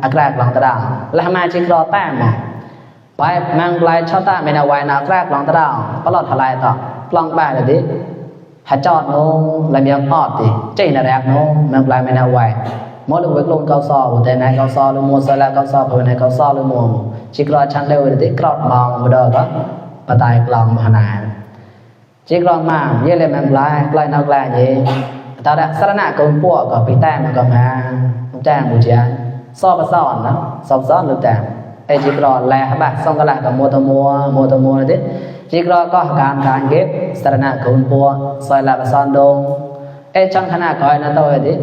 อากาศหลังตราแล้วมาจิกรอแต้มไปแมงลายชอบตาไม่น่าไว้นะอากาศหลังตราก็หลอดทลายต่อกลองบ้าเลยดิหาจอดโน้แล้วมีอังอดดิเจนแรกโน้แมงลายไม่น่าไว้มอดูเวกลงเขาซอแต่ไหนเขาซอหรือมัวสละเขาซอเพราะไหนเขาซอหรือมัวจิกรอชันเร็วดิกรอดมองมาเด้อก็ปะตายกลองมหานาจิกรอมาเยอะเลยแมงลายกลายนักลายนี่ตาดะสระหน้ากงพวกก็ไปแต้มก็มาแต้มบูชาซอประสอนนะซ้อนหรือแต้มไอจิกรอแลบะส่งกะละกับโมตมัวดิจิกรอก็การเก็บสระหน้ากงพวกซอยละประสอนดงไอจังขนาดก้อยนะตัวดิ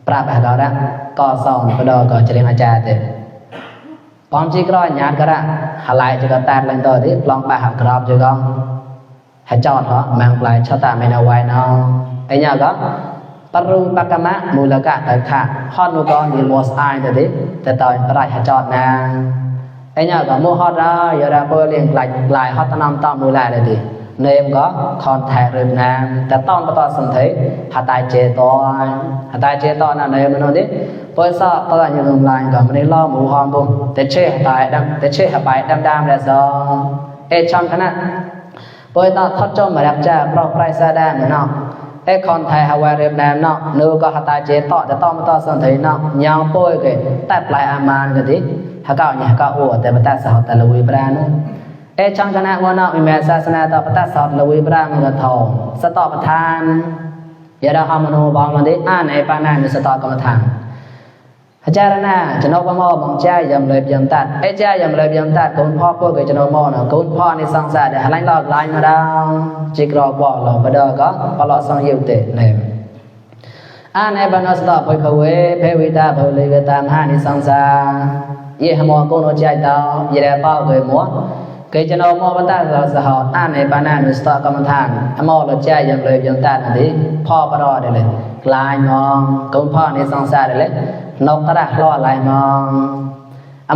ปราบหาเราละก็สอนก็ดอก็จะเรียนอาจารย์เด็ดพร้อมจิกรอญาติก็ละหาลายจะก็ตัดเลยตัวดิลองไปหากรอบจะก็ให้จอดเหรอแมงปลายชอบตาไม่น่าไว้เนาะไอ้เนี่ยก็ปรูปากกะมะมูลกะแต่ค่ะฮอดนูก็มีมัวสไอเด็ดแต่ตอนปลายให้จอดนะไอ้เนี่ยก็มัวฮอดได้อย่าได้เพื่อเลี้ยงลายฮอดตะนำต่อมูลายเลยดิเนมก็คอนแทคเริ่มนานแต่ต้องประต่อสัมผัสหาตายเจตอนนั่นเองมันโน้ดิเพื่อสอบตอนยังลายก็มันได้ล่อหมูหอมบุ้งแต่เช่หายดำแต่เช่หายดำแล้วซอช่องขนาดเพื่อต่อทอดจมมาดับจ้าเพราะไพรซาดาเนาะคอนไทยฮาวายเริ่มนานเนาะนูก็หาตายเจตแต่ต้องประต่อสัมผัสเนาะยาวป่วยกันแต่ปลายอามานกันดิหากเอาอ้วแต่ประต่อสาวแต่ละวิบรานุช่างคณะวันนอกมีแม่ศาสนาต่อประทับสอดละวิบรามกันทองสตอประทานยาดาฮามโนบองมันได้อ่านในปานามีสตอกรรมฐานอาจารย์น่ะจะนกมอมองใจยำเลยยำตัดใจยำเลยยำตัดคุณพ่อพวกเกจะนกมอนะคุณพ่อในสังสารเดี๋ยวหลังหลอกลายมาดาวจิกรอกบอกเราไปเด้อก็พอหลอดสังยุติเนี่ยอ่านในบรรณสตอไปเขาเวเพวิตาเพลิกตามหาในสังสารยี่ห้อกูโนใจดาวยี่ได้เป้าเกยมัวเกยจะนมอบันตาเราสหออ่านในปานานุสตอกรรมฐานมอเราใจยังเลยยังตัดนั่นดิพ่อปรอได้เลยกลายมองคุณพ่อในสังสารได้เลยนกตะล่อลายมอง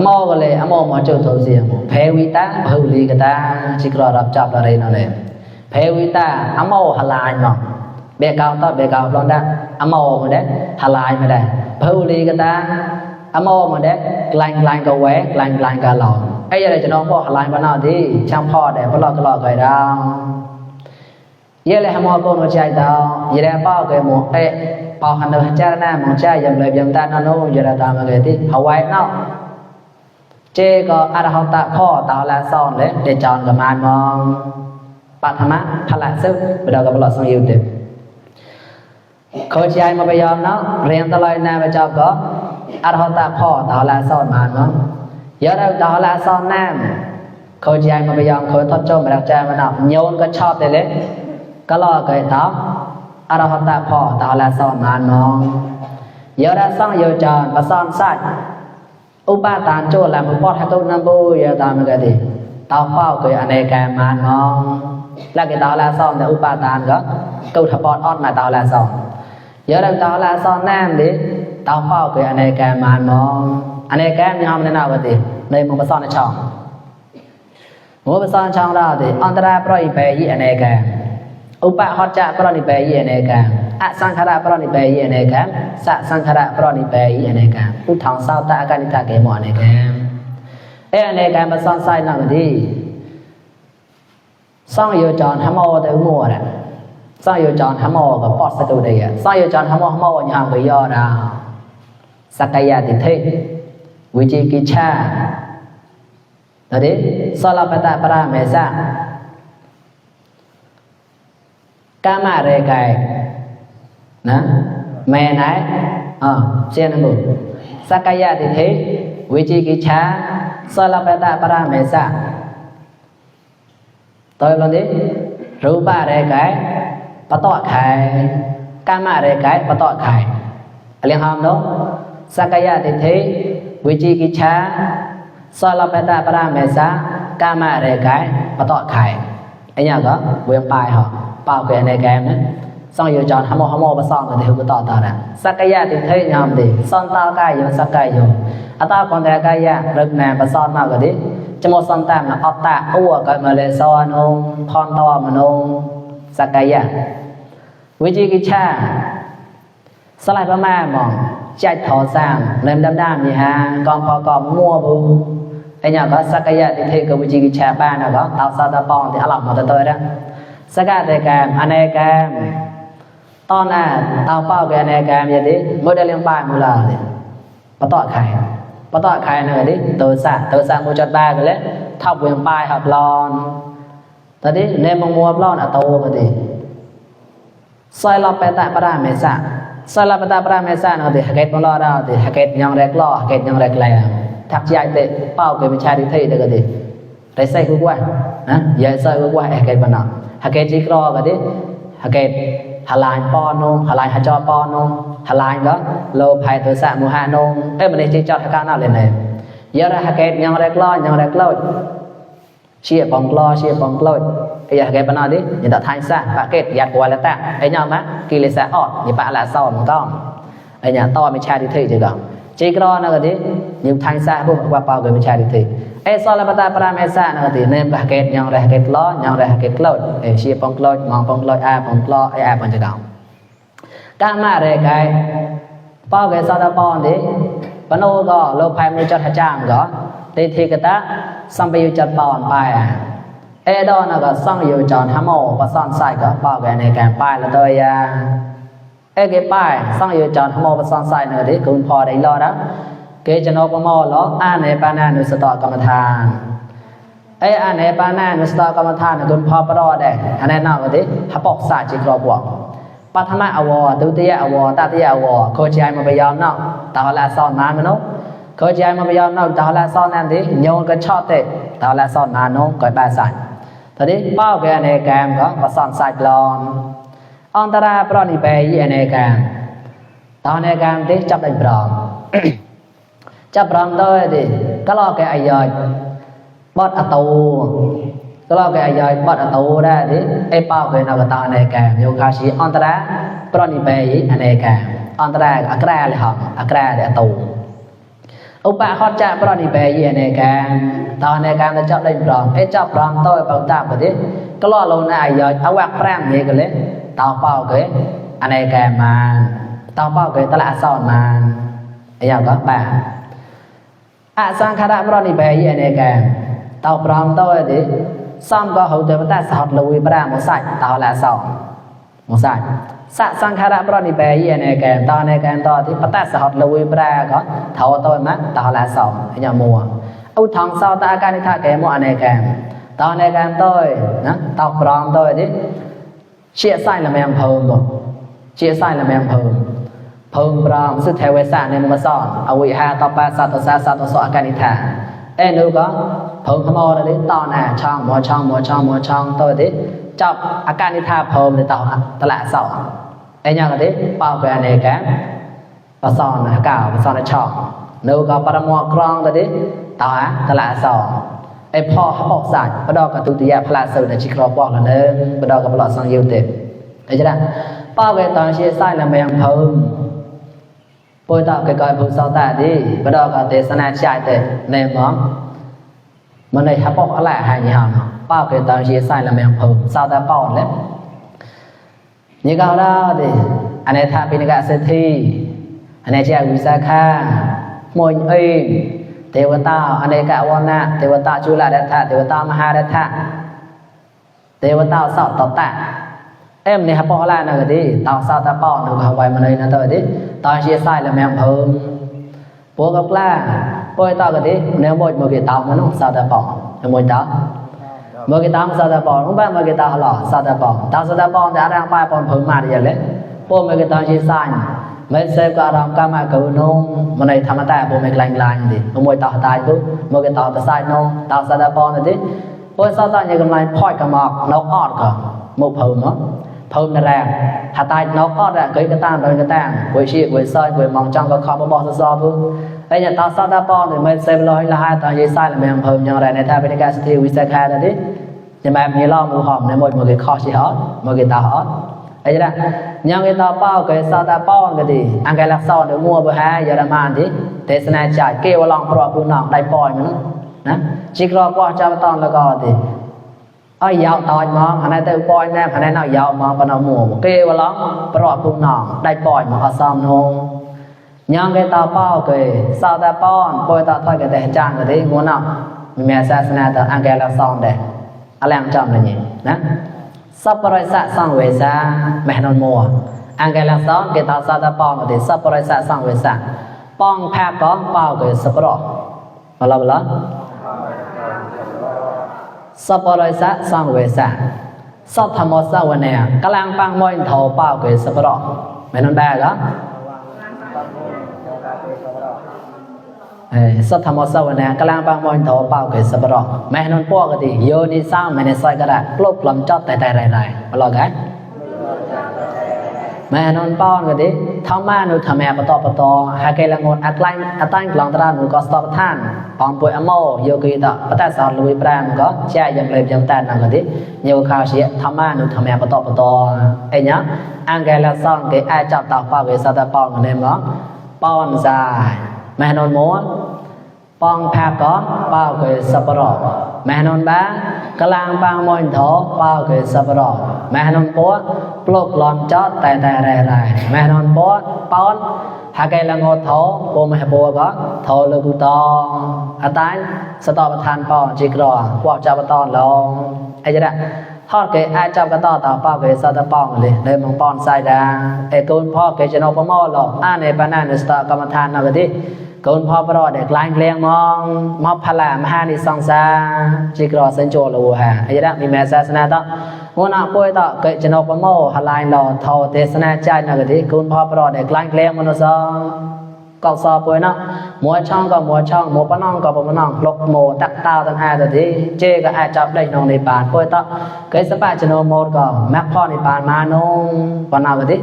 มอก็เลยมอมาเจอตัวเสียงเพวิตาเพลีกตาชิกรอรับจับอะไรนั่นเลยเพวิตามอหลายมองเบกาวต่อเบกาวลองได้มอมาได้หลายมาได้เพลีกตามอมาได้กลายก็แหวกกลายก็หลอกไอ้อะไรจะน้องพ่อหลายบ้านนอกที่ช่างพ่อเด็กพ่อเราตลอดไกลดาวเยอะเลยฮะมอโกนใจดาวยี่ได้ป้าเกยหมดป้าหันดูเจ้าหน้ามองใจยำเลยยำตาโน่ยี่ได้ตามมาเกยที่เอาไว้เนาะเจก็อาราหตะพ่อตาละซ่อนเลยเดจอนกับมานมองปัทมะพละซึไปดาวกับหลอดสงยิวเด็กเขาใจมาไปยอมเนาะเรียนตลอดนาไปเจ้าก็ อรหัตพ่อตาลาซ้อนมาเนาะเยอะแล้วตาลาซ้อนน้ำเขาใจมาไปยอมเขาทอดจมไปรักใจมันเอาโยนก็ชอบเลยก็รอเกิดต่ออรหัตพ่อตาลาซ้อนมาเนาะเยอะแล้วซ่องโยจรประซ้อนใส่อุปาทานโจรแล้วมันพอดให้ตัวน้ำบุยตามมันก็ดีตาเป้าเกิดอเนกามาเนาะแล้วก็ตาลาซ้อนแต่อุปาทานก็กูทับปอดออดมาตาลาซ้อนเยอะแล้วตาลาซ้อนน้ำดิตาเป้าเกิดอเนกามาเนาะอเนกามยอมในนาก็ดีในมุมประซ้อนในช่องมุมประซ้อนช่องเราดิอันตรายปล่อยไปยี่อเนกาอุปาหอจะปล่อยไปยี่อเนกาอสังขารปล่อยไปยี่อเนกาสสังขารปล่อยไปยี่อเนกาผู้ทองเศร้าตาการนิทาเกมอเนกาอเนกาประซ้อนใส่นั่งดีซ่องโยจรทำเอาแต่มัวแหละซ่องโยจรทำเอากับปอดสตูเดียซ่องโยจรทำเอาอย่างไปย่อดาวสักกายติเทวิจิกิจฉาตอนนี้สลปตะปราเมสะกามาเรกายนะแม่ไหนเสียนบุสักกายติเทวิจิกิจฉาสลปตะปราเมสะตัวตอนนี้รูปะเรกายปะตอไข่กามาเรกายปะตอไข่เรียงหอมเนาะสักกายติเทวิจิกิจฉาสลปตะปราเมสะกามาเรกายปะตอไข่ไอ้เนี่ยก็เวียงปลายเหรอเปล่าเกินในแกมนะซ่องอยู่จอนหโมประซ่องกันเดี๋ยวก็ต่อนะสักกายติเทยามดีซ่อนตากายอยู่สักกายอยู่อัตตาคนแต่กายะเริ่มแนมประซ่อนมากกว่าดิจะหมดซ่อนตามนะอัตตาอ้วกมาเลยซ้อนองพรตอมนงสักกายะวิจิกิจฉาสลายประมาณมองใจถอสร้างเริ่มดำๆนี่ฮะกองพอกองมั่วบุไอ้เนี่ยก็สักกายะติเทกับวิจิกิจฉาบ้านนะก็เตาซาตาปองที่อลับมาตัวนะสกัดในแกมอเนกามตอนนั้นเตาเป้าแกอเนกามอย่างนี้โมเดลยังบ้านมูลาเลยปะตอไข่ปะตอไข่นั่นดิตัวสะมูจัดบ้านกันเลยทับเวียงปลายหับลอนตอนนี้ในมังมัวลอนอัตโตกันดิซอยเราไปตะปราเมษะซอยเราไปตะปราเมษะนั่นดิฮักเกตมังลอดาวดิฮักเกตยังแรกล้อฮักเกตยังแรกแรงทักใจเตะเป้าเกิดเป็นชาดิเทยเด็กกันดิไรใส่กูว่านะอย่าใส่กูว่าฮักเกตบ้านนอกฮักเกตจีกรอกันดิฮักเกตฮาลายปอนงฮาลายฮัจจอปอนงฮาลายก็โลภัยตัวสะมูฮานงมันได้จีจอดทักการน่าเลยเนี่ยเยอะนะฮักเกตยังแรกล้อยังแรกล้อเชียร์ปองกล้อเชียร์ปองกล้อไอ้ยาฮักเกตบ้านนอกดิยังตัดท้ายสะฮักเกตยัดกว่าแล้วแต่ไอ้ยามะกิเลสออดยังปะละซ้อนมันต้องไอ้ยาต่อไม่ใช่ดิเทยจีก่อนจีกรอนะกันดิยังท้ายสะพวกว่าเปล่าเกิดไม่ใช่ดิเทยไอ้สลปตะปราเมสะนะกันดิเนี่ยฮักเกตยังแรกเกตล้อยังแรกเกตกล้อเชียร์ปองกล้อมองปองกล้อปองกล้อไอ้มันจะเก่ากามาเรกายเป้าเกศตะปอนดิปโนก็โลภัยมือจัดหจามก็ติทิกตะสัมปยุจัดปอนไปเอดอนก็ซ่องอยู่จอนหโมประซ่อนใส่ก็เป้าแกในแกงป้ายละตัวยาเอเกป้ายซ่องอยู่จอนหโมประซ่อนใส่เนอดิคุณพอได้รอนะเกจโนปโมล้ออาเนปานานุสตกรรมฐานไอ้อาเนปานานุสตกรรมฐานคุณพอปรอได้อันนั้นนอกก็ดิฮับปอกสาจิกรอบวกปัทมะอวตุติยะอวตติยะอวโคจายมาไปยอมเนาะตาละซ้อนมาเนาะโคจายมาไปยอมเนาะตาละซ้อนนั่นดิโยนก็ชอบเตะตาละซ้อนมาเนาะก็บาใส่ตอนนี้เป้าแกในแกมก็ประสานใส่กลอนอันตราปรนิเปยในแกมตอนในแกมที่จับได้ปรอมจับปรอมด้วยดิก็รอแกไอ้ยอยบอดอตูก็รอแกยอยบอดอตูได้ดิไอ้เป้าเกินเอากระตาในแกมโยคาชีอันตราปรนิเปยในแกมอันตราอักแรเลยครับอักแรเดอตูอุปะขอจะปรนิเปยในแกมตอนในการจะจับได้ปรอมไอ้จับปรอมตัวเป่าตาไปดิก็รอลงในไอ้ยอยเอาแหวกแปรมนี่กันเลยเตาเป้าเกินอันในแกมมาเตาเป้าเกินตละซ้อนมาไอ้ยาก็แบบสังขารปรนิเปยในแกมเตาปรอมตัวดิซ้ำก็เขาจะมาตัดสอดลุยปราหมดใส่เตาละซ้อนหมดใส่สังขารปรนิเปยในแกมตอนในแกมตอนที่ปตัดสอดลุยปราก็เท่าตัวมั้ยเตาละซ้อนไอ้ยามัวอุทองเศร้าตาการนิทาแกมัวในแกมตอนในแกมตัวนะเตาปรอมตัวดิเชี่ยไส้ละแมงเพิ่มบ่เชี่ยไส้ละแมงเพิ่ม เพิ่มปรามสุดเทวสาในมุมสอนอวิหาต่อไปสัตว์สาสัตว์สออาการนิทานูก็เพิ่มขโมยเลยตอนน่ะช่องหมอช่องตัวที่จับอาการนิทาเพิ่มในต่อตลาดสองยังก็ที่เป่าไปอันนี้แกปะซอนนะเก่าปะซอนในช่องนูก็ปรมัวกรองตัวที่ต่อตลาดสองพ่อเขาบอกสัตว์ประดอกกับตุติยาพลาสูในชิครอบอกแล้วเนอะประดอกกับปลอดสังยูเต็มใช่ไหมป้าเวตอนเชี่ยไส้แล้วไม่ยังเพิ่มปอยต่อก่อยผู้สาวตาดีประดอกกับเตสนาชายเต็มในหมอมันในฮับบอกอะไรหายยามป้าเวตอนเชี่ยไส้แล้วไม่ยังเพิ่มสาวตาป้อนเลยนี่ก็ได้ดิอันนี้ถ้าเป็นการเศรษฐีอันนี้จะวิสาขามวยเองเทวตาอเนกวรรณะเทวตาจุลดัฏฐะเทวตามหาดัฏฐะเทวตาสาวตตะนี่ฮับบอกอะไรนะก็ดีตาวสาวตาป้อนก็ไว้มาเลยนะตัวดิตอนเชียร์ไส้แล้วแมงเพิ่มพวกกับล่าปอยตาก็ดีเนื้อมวยมือกีตามันน้องสาวตาป้อนมวยตามือกีตาสาวตาป้อนน้องบ้านมือกีตาหล่อสาวตาป้อนตาวสาวตาป้อนแต่อะไรไปป้อนเพิ่มมาได้ยังเลยพวกมือกีตาเชียร์ไส้ไม่เซฟก็อารมณ์กามาเกินน้องมันในธรรมะแต่พวกไม่กลางๆดิมวยตาตายปุ๊บมือกีตาตาไส้น้องตาวสาวตาป้อนนั่นดิพวกสาวตาอย่างกำลังพ่อยกระหมอกนกออดก็มุกเพิ่มเนาะเพิ่มแรงถ้าตายนกก็ได้เกิดกระตั้งโดนกระตั้งเวชีเวซอยเวมองจังก็ขอบบอกซอพึ่งไอ้เนี่ยตาซาตาปอนถึงไม่เซฟลอยละห้าตอนยี่ไซแล้วแม่งเพิ่มอย่างไรในท่าเป็นการสถิตวิสัยแค่นั้นดิจะแบบมีล้อมูหอมในหมดมือกี่ข้อชี้ฮอตมือกี่ตาฮอตไอ้เนี่ยยังกี่ตาเป้าเกิดซาตาปอนก็ดีอังเกลักษณ์เดี๋ยวมัวไปหาเยอรมันดิเทศนาจ่ายเกี่ยวลองปลอบผู้น้องได้ปล่อยมันนะชิครอกว่าจะตอนแล้วก็ดิยาวตอยมองอันนั้นเตอปล่อยแน่อันนั้นเอายาวมองปนเอาหมู่เกวล้อปลอบผู้น้องได้ปล่อยมาเอาซ้ำนงยังcái tao bao cái sao ta pon bôi tao thôi cái để trang cái đấy muốn nào mình mẹ sa sana tao ăn cái là xong đấy ăn làm chậm là nhỉ nè sắp rồi sa xong về sa mẹ non mùa ăn cái là xong cái tao sao ta pon cái sắp rồi sa xong về sa pon pha có bao cái sắp rồi mà là sắp rồi sa xong về sa sắp tham một saวันnày cái lang pang môi thầu bao cái sắp rồi mẹ non ba đóสัทธรรมสวรรค์กลางบางมณฑลเป่าเกิดสบรอแม่นนป้อก็ดีโยนิสามแม่ในซอยก็ได้กลบลำจอดแต่ไรมาลองกันแม่นนป้อนก็ดีทำมาหนูทำแม่ปตอหาเกลังงดอักไลอัตั้งกลางตราหนูก็สตอปท่านปองป่วยอโมโยกีตะปตัสสารลุยแปรมก็แช่ยังเลยยังแต่นั่งก็ดีโยคาเสียทำมาหนูทำแม่ปตอไอ้เนี้ยอังเกลักษณ์ก็ไอจับตาเป่าเกิดสัตว์ป้อนกันเนี่ยมั้งป้อนใจแม่นนม้วนปองแพก็เป่าเกิดสับปะรดแม่นนบ้ากลางบางมณฑลเป่าเกิดสับปะรดแม่นนปัวปลุกหลอนจอดแต่ไรแม่นนปัวป้อนหาไกละงดโถปัวไม่ปัวก็โถลูกตองอาตายสตอประธานป้อนจิกรอว่าจับตอนลงไอ้จะได้ทอดเกยอาจับกระต่อต่อเป่าเกยสัตว์ป้องเลยเลยมังป้อนใส่ดากุนพ่อเกยจะนกปมอหลอกในปนันในสตอกรรมฐานเอาไปที่กุนพ่อประเด็กลายเลี้ยงมองมอบพลามหานิสังสาจิกรอเซนโจลูฮะไอ้จะมีแม่ศาสนาต่อหัวหน้าป่วยต่อเกยจะนกปมอหลายหล่อเท่าเทศนาใจเอาไปที่กุนพ่อประเด็กลายเลี้ยงมนุษย์ก็สอบป่วยเนาะมัวช่องก็มัวช่องมัวปนองก็ปนองลกโมตักตาวตั้งห้าตัวที่เจก็อาจจับได้นองในป่านป่วยต่อเกยสปาชโนโมดก็แม็กพ่อในป่านมานงปนาวที่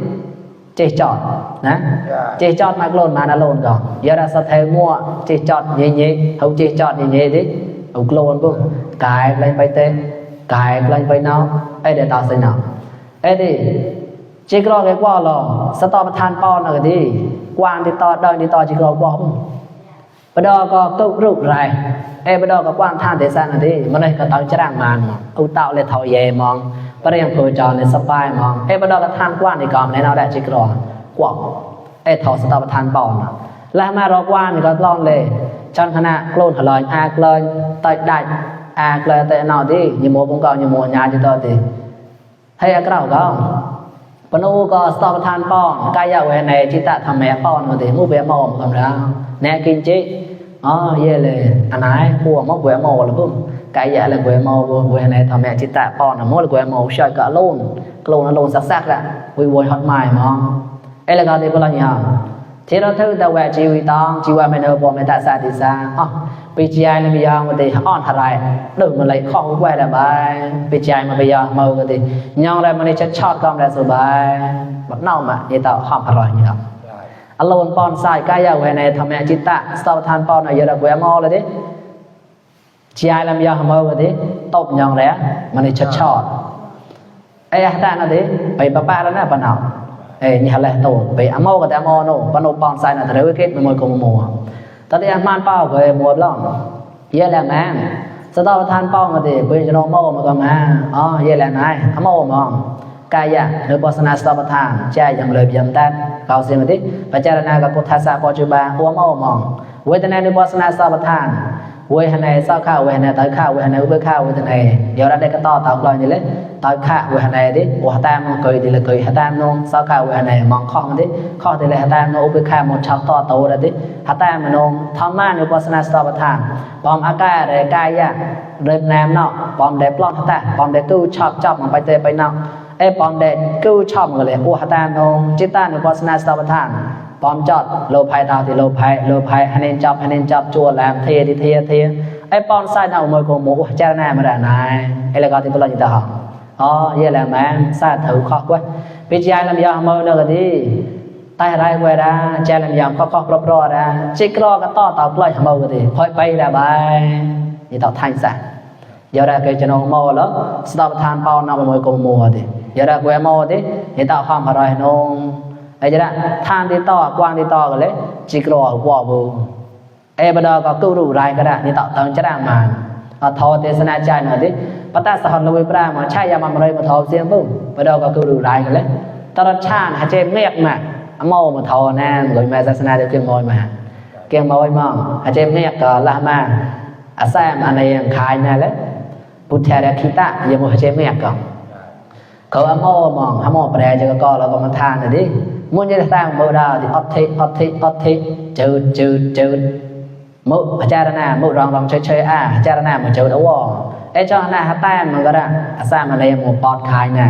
เจจอดนะเจจอดมาโลนมานาโลนก่อนเยอะสะเทมัวเจจอดเย่ๆเขาเจจอดเย่ๆดิเอาโลนปุ๊บกายกลายไปเตะกายกลายไปเนาไอ้เดี๋ยวตาใส่เนาไอ้ดิเจกรอแกกว่าหรอสตอประธานป้อนอะไรดิกวางติดต่อเดินติดต่อเจกรอกว่าปดอก็ตุกรุกไรไอ้ปดอก็กว้างท่านเทศนาดิมันเลยก็ตั้งจรังมันอุตเต่าเลยเท่าเยมองประเดี๋ยวเพอจอในสปายมองไอ้ปดอก็ท่านกว้างในกองในเราได้เจกรอกว่าไอ้เท่าสตอประธานป้อนแล้วมารอกว้างก็ลองเลยจันขณะโกลนหลอยอากเลยตัดได้อากเลยแต่นอดิยโมปุ่งเก่ายโมญาจิตอดิให้อากราก็ปนูก็สตอประธานป้อนกายเวในจิตตธรรมแม่ป้อนก็ดิมูเบมอมกันแล้วแนกินจิเย่เลยอันไหนพวกมักเวมอหรือปุ๊บกายเลยเวมอเวในธรรมแม่จิตตป้อนมั่วเวมอช่วยก็โลนสักๆละวิวฮอตไมล์มอง ไอ้ละก็ที่พลังอย่างที่เราถือแต่ว่าชีวิตต้องชีวะไม่เนอพอไม่ตัดสาธิสาปีจีไอเลยมีอย่างมันตีอ่อนทลายดึงมันเลยข้อไว้ได้บายปีจีไอมันไปยางมือกันตียองอะไรมันนี่ชัดชอบก็ได้สบายแบบเน่ามาเนี่ยต่อห้องอร่อยเนี่ยอารมณ์ปอนสายกายเวในทำแม่จิตตะสตอทานปอนอะไรเยอะกว่าหม้อเลยดิจีไอเลยมีอย่างมือกันตีตบยองแล้วมันนี่ชัดชอบไอ้ท่านนั่นดิไปป้าแล้วนะปนเอานี่ฮะแหละโตไปอโมกับแต่อโมโนปนปอนสายน่ะทะเลวิกฤตมันมวยกงมัวตอนนี้มันเป้าก็มัวล่องเยอะแล้วแม่สตอทานเป้ามาดิไปจะลงโมมันก็มาเยอะแล้วนายอโมมองกายะหรือปัสนาสตอทานใจยังเลยยังตัดเขาเสียมาดิปัจจารณากับพุทธศาสนาปัจจุบันหัวโมมองเวทนาหรือปัสนาสตอทานเวทนาเศร้าข้าวเวทนาตายข้าวเวทนาอุเบกข้าวเวทนาเดี๋ยวเราได้ก็ต่อตามกลอยนี่เลยตายข้าเวทนาดิหัวตามมันเคยดีเลยเคยหัตามนงเศร้าข้าวเวทนามองข้อมันดิข้อที่เลยหัตามนงอุเบกข้าวหมดชักต่อโตแล้วดิหัตามมันงธรรมะอุปสนาสตปทานปอมอากาศเลยกายะเริ่มแนมเนาะปอมได้ปล้อนหัตปอมได้กู้ชอบจับมันไปเตะไปเนาะปอมได้กู้ชอบกันเลยหัวหัตามนงจิตตาอุปสนาสตปทานปอมจอดโลภัยดาวที่โลภัยให้เน้นจับจั่วแหลมเทียปอนไซน์เอามวยกงหมูเจ้าหน้ามาได้นายแล้วก็ที่พลังจิตหอเยอะแล้วแม่ซาถือข้อไว้พิจารณาอย่างมือเนก็ดีใต้ไรไว้ได้เจ้าอย่างข้อรอได้จิกรอก็ต่อปล่อยมือก็ดีพอยไปได้ไปนี่ต่อทันซะเดี๋ยวได้เคยจะนองมือแล้วสตอปทานเป้านำมวยกงหมูดิเดี๋ยวได้แหวมือดินี่ต่อความอร่อยนงไอ้จะได้ทานที่ต่อกว้างที่ต่อกันเลยจิกรอวัวบูบดก็กู้รู้ไรก็ได้นี่ต่อจะได้มาทอเทศนาใจหน่อยดิปตาสหนวิปรามาใช่ยามันเลยมาทอเสียงปุ๊บบดก็กู้รู้ไรกันเลยตลอดชาติหาเจมเมียกมาโมมาทอแน่เลยมาศาสนาเดียวกันมอยมาเกี่ยงมอยมองหาเจมเมียกก็ละมาอาศัยอันในยังขายนั่นแหละพุทธะคิตะยังโมหาเจมเมียกก็เขาโมมองโมแปลจะก็เราก็มาทานเลยดิมุ่งจะสร้างโมดาที่อดทิจืดมุอาจารย์น่ะมุรองเฉยอาจารย์น่ะมันเจอแล้วว่าเจ้าหน้าฮัตแต้มันก็ได้อาศัยมาเลยหมู่ปอดขายน่ะ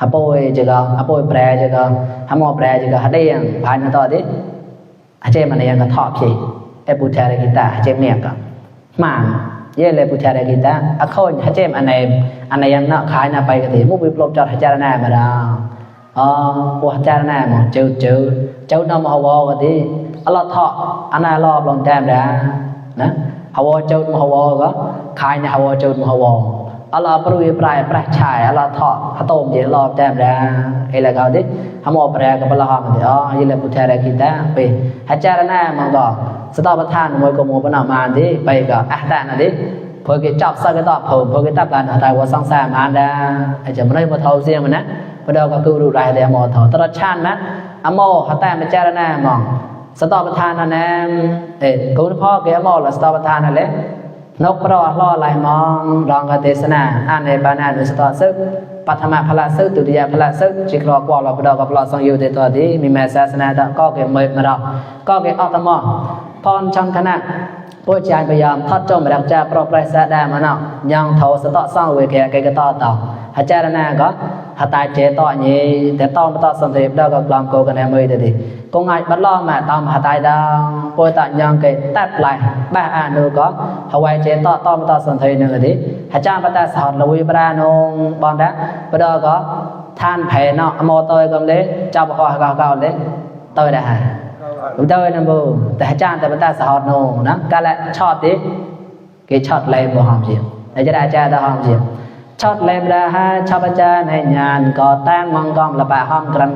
ฮับโอยจะก็ฮับโอยแปรจะก็ฮับโมแปรจะก็ฮัดได้ยังผ่านมาต่อดิอาจารย์มันยังก็ทอดขี้พุทธะกิตาอาจารย์เมียก็มาเยอะเลยพุทธะกิตาอาโคนอาจารย์อันไหนยังน่ะขายน่ะไปก็ดีมุวิปลบจอดอาจารย์น่ะมาดาวพวกอาจารย์น่ะมันเจอน้ำหัวก็ดีอัลลอฮ์ทออันนั้นรอบลงแต้มแล้วนะหัวเจ้าหัวก็ขายในหัวเจ้าหัวอัลลอฮ์ปรุยปลายประชายอัลลอฮ์ทอฮัตโตมเดี๋ยวรอบแต้มแล้วไอ้ละก็ดิฮัมโมแปรกับพลังงานเดี๋ยวยิ่งเลยพุทธะกินได้ไปฮัจจารณะมันก็สตอประทานมวยกมูปนามานดิไปก็แต่นั่นดิพอเกิดจับสักก็ต่อผมพอเกิดตับกันแต่ว่าสังสารมันได้ไอ้จะไม่ได้มาเท่าเสียมันนะพอเดี๋ยวก็คือดูรายแต่มอเท่าตลอดชาตินะอัมโมฮัตแต่ฮัจจารณะมองสตอประทานนั่นแหละคุณพ่อแกมองละสตอประทานนั่นแหละนกปลอล่อลายมองรองกเทศนาอ่านในบานานุสตอซึกปัทมาพละซึกตุติยพละซึกจิกรอกว่าเราพดกับเราสังยุติตัวดีมีแม่ศาสนาก็เก็บเมยมาเราก็เก็บอัตมอพรชังคณะผู้ใจพยายามทัดจมรักจะปรบไรสะได้มาเนาะยังเท่าสตอสร้างเวกแกก็ต่อฮัจจารณะก็ฮัตตาเจต่อนี้แต่ต้องมาต่อสันติได้กับกลางโกกันแอมือดีก็ง่ายบัดล้อมาตามฮัตตาดาวปอยตัดยังเกตัดไหลบ้าอ่านดูก็ฮาวายเจต่อต้องมาต่อสันตินึงดีฮัจจารย์ปตาสอนลวิปรานงบอลนะบัดก็ท่านแผ่เนาะโมโตยกำเลยเจ้าปกครองเก่าเลยโตยได้ฮะอุตยนั่นบูแต่ฮัจจารย์แต่ปตาสอนนงนะก็แหละชอบดิเกช็อตเลยบ่หอมเสียงแต่จะได้อาจารย์ตาหอมเสียงชอดเล็บละฮะชอบอาจารย์ในงานก่อตั้งมังกรละปะห้องกรั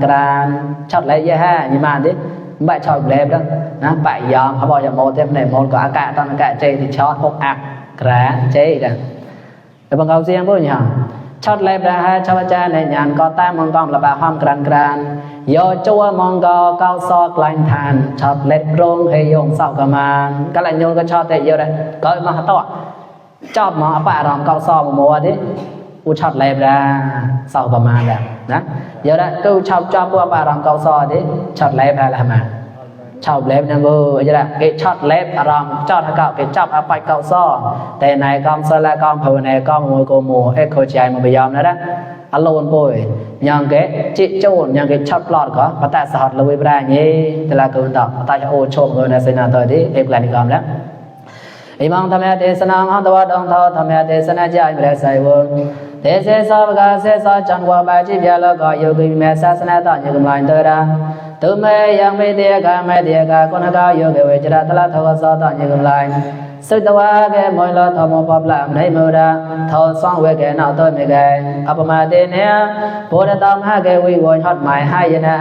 นชอดเล็บเยอะฮะยี่มาดิไม่ชอดเล็บแล้วนะไปยอมเขาบอกจะโมเทปในโมก็อากาศตอนอากาศเจที่ชอดหกอักกระเจกันแต่บางเขาเสียงพูดอย่างชอดเล็บละฮะชอบอาจารย์ในงานก่อตั้งมังกรละปะห้องกรันโยจัวมังกรเก้าซอกลายทานชอดเล็บโรงให้ยงเศร้ากระมานก็เลยโยนก็ชอดแต่เยอะเลยก็มาต่อชอบมองอปะรำเก้าซอกโมดิอุชอดเล็บได้เศร้าประมาณแบบนะเดี๋ยวนะกูชอบพวกปลารังเกาซอดิชอดเล็บอะไรมาชอบเล็บนะบูเดี๋ยวนะเกชอดเล็บอารมณ์ชอดเก่าเกจับอภัยเกาซอแต่ในกองสละกองเผาในกองมวยโกโมโคใจมันไปยอมนะอารมณ์ป่วย nhang cái chị chôn nhang cái chắp lọt có và tại sao là với bra nhé thì là câu tập tại cho ô chôm rồi là xây nào tới đi em lại đi cầm lắm imam tham gia thế sanang han twa dong thao tham gia thế sanang jai mẹ sai vô thế sẽ sao cả sẽ sao chẳng qua bài chỉ bia lo có yêu quý mẹ sa sana ta như cầm lại tới ra từ mẹ yang mẹ tia cả con ca yêu quý về ra ta thao sao ta như cầm lại sự tawa cái mỗi lo thao một pháp làm này mơ ra thao xong về cái nào tôi mẹ cái apama thế nè bố đã tông hai cái quy gọi hot mãi hai vậy nè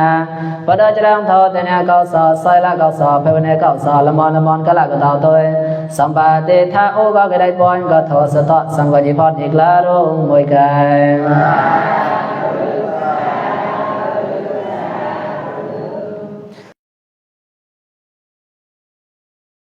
và đó cho đang thao thế nè cao sò sai la cao sò phải bên cao sò làm mòn cái là cái tao tôi xong ba thế tha ô có cái đại point có thao sợ tọt xong gọi gì phật nhịp lá rung môi cái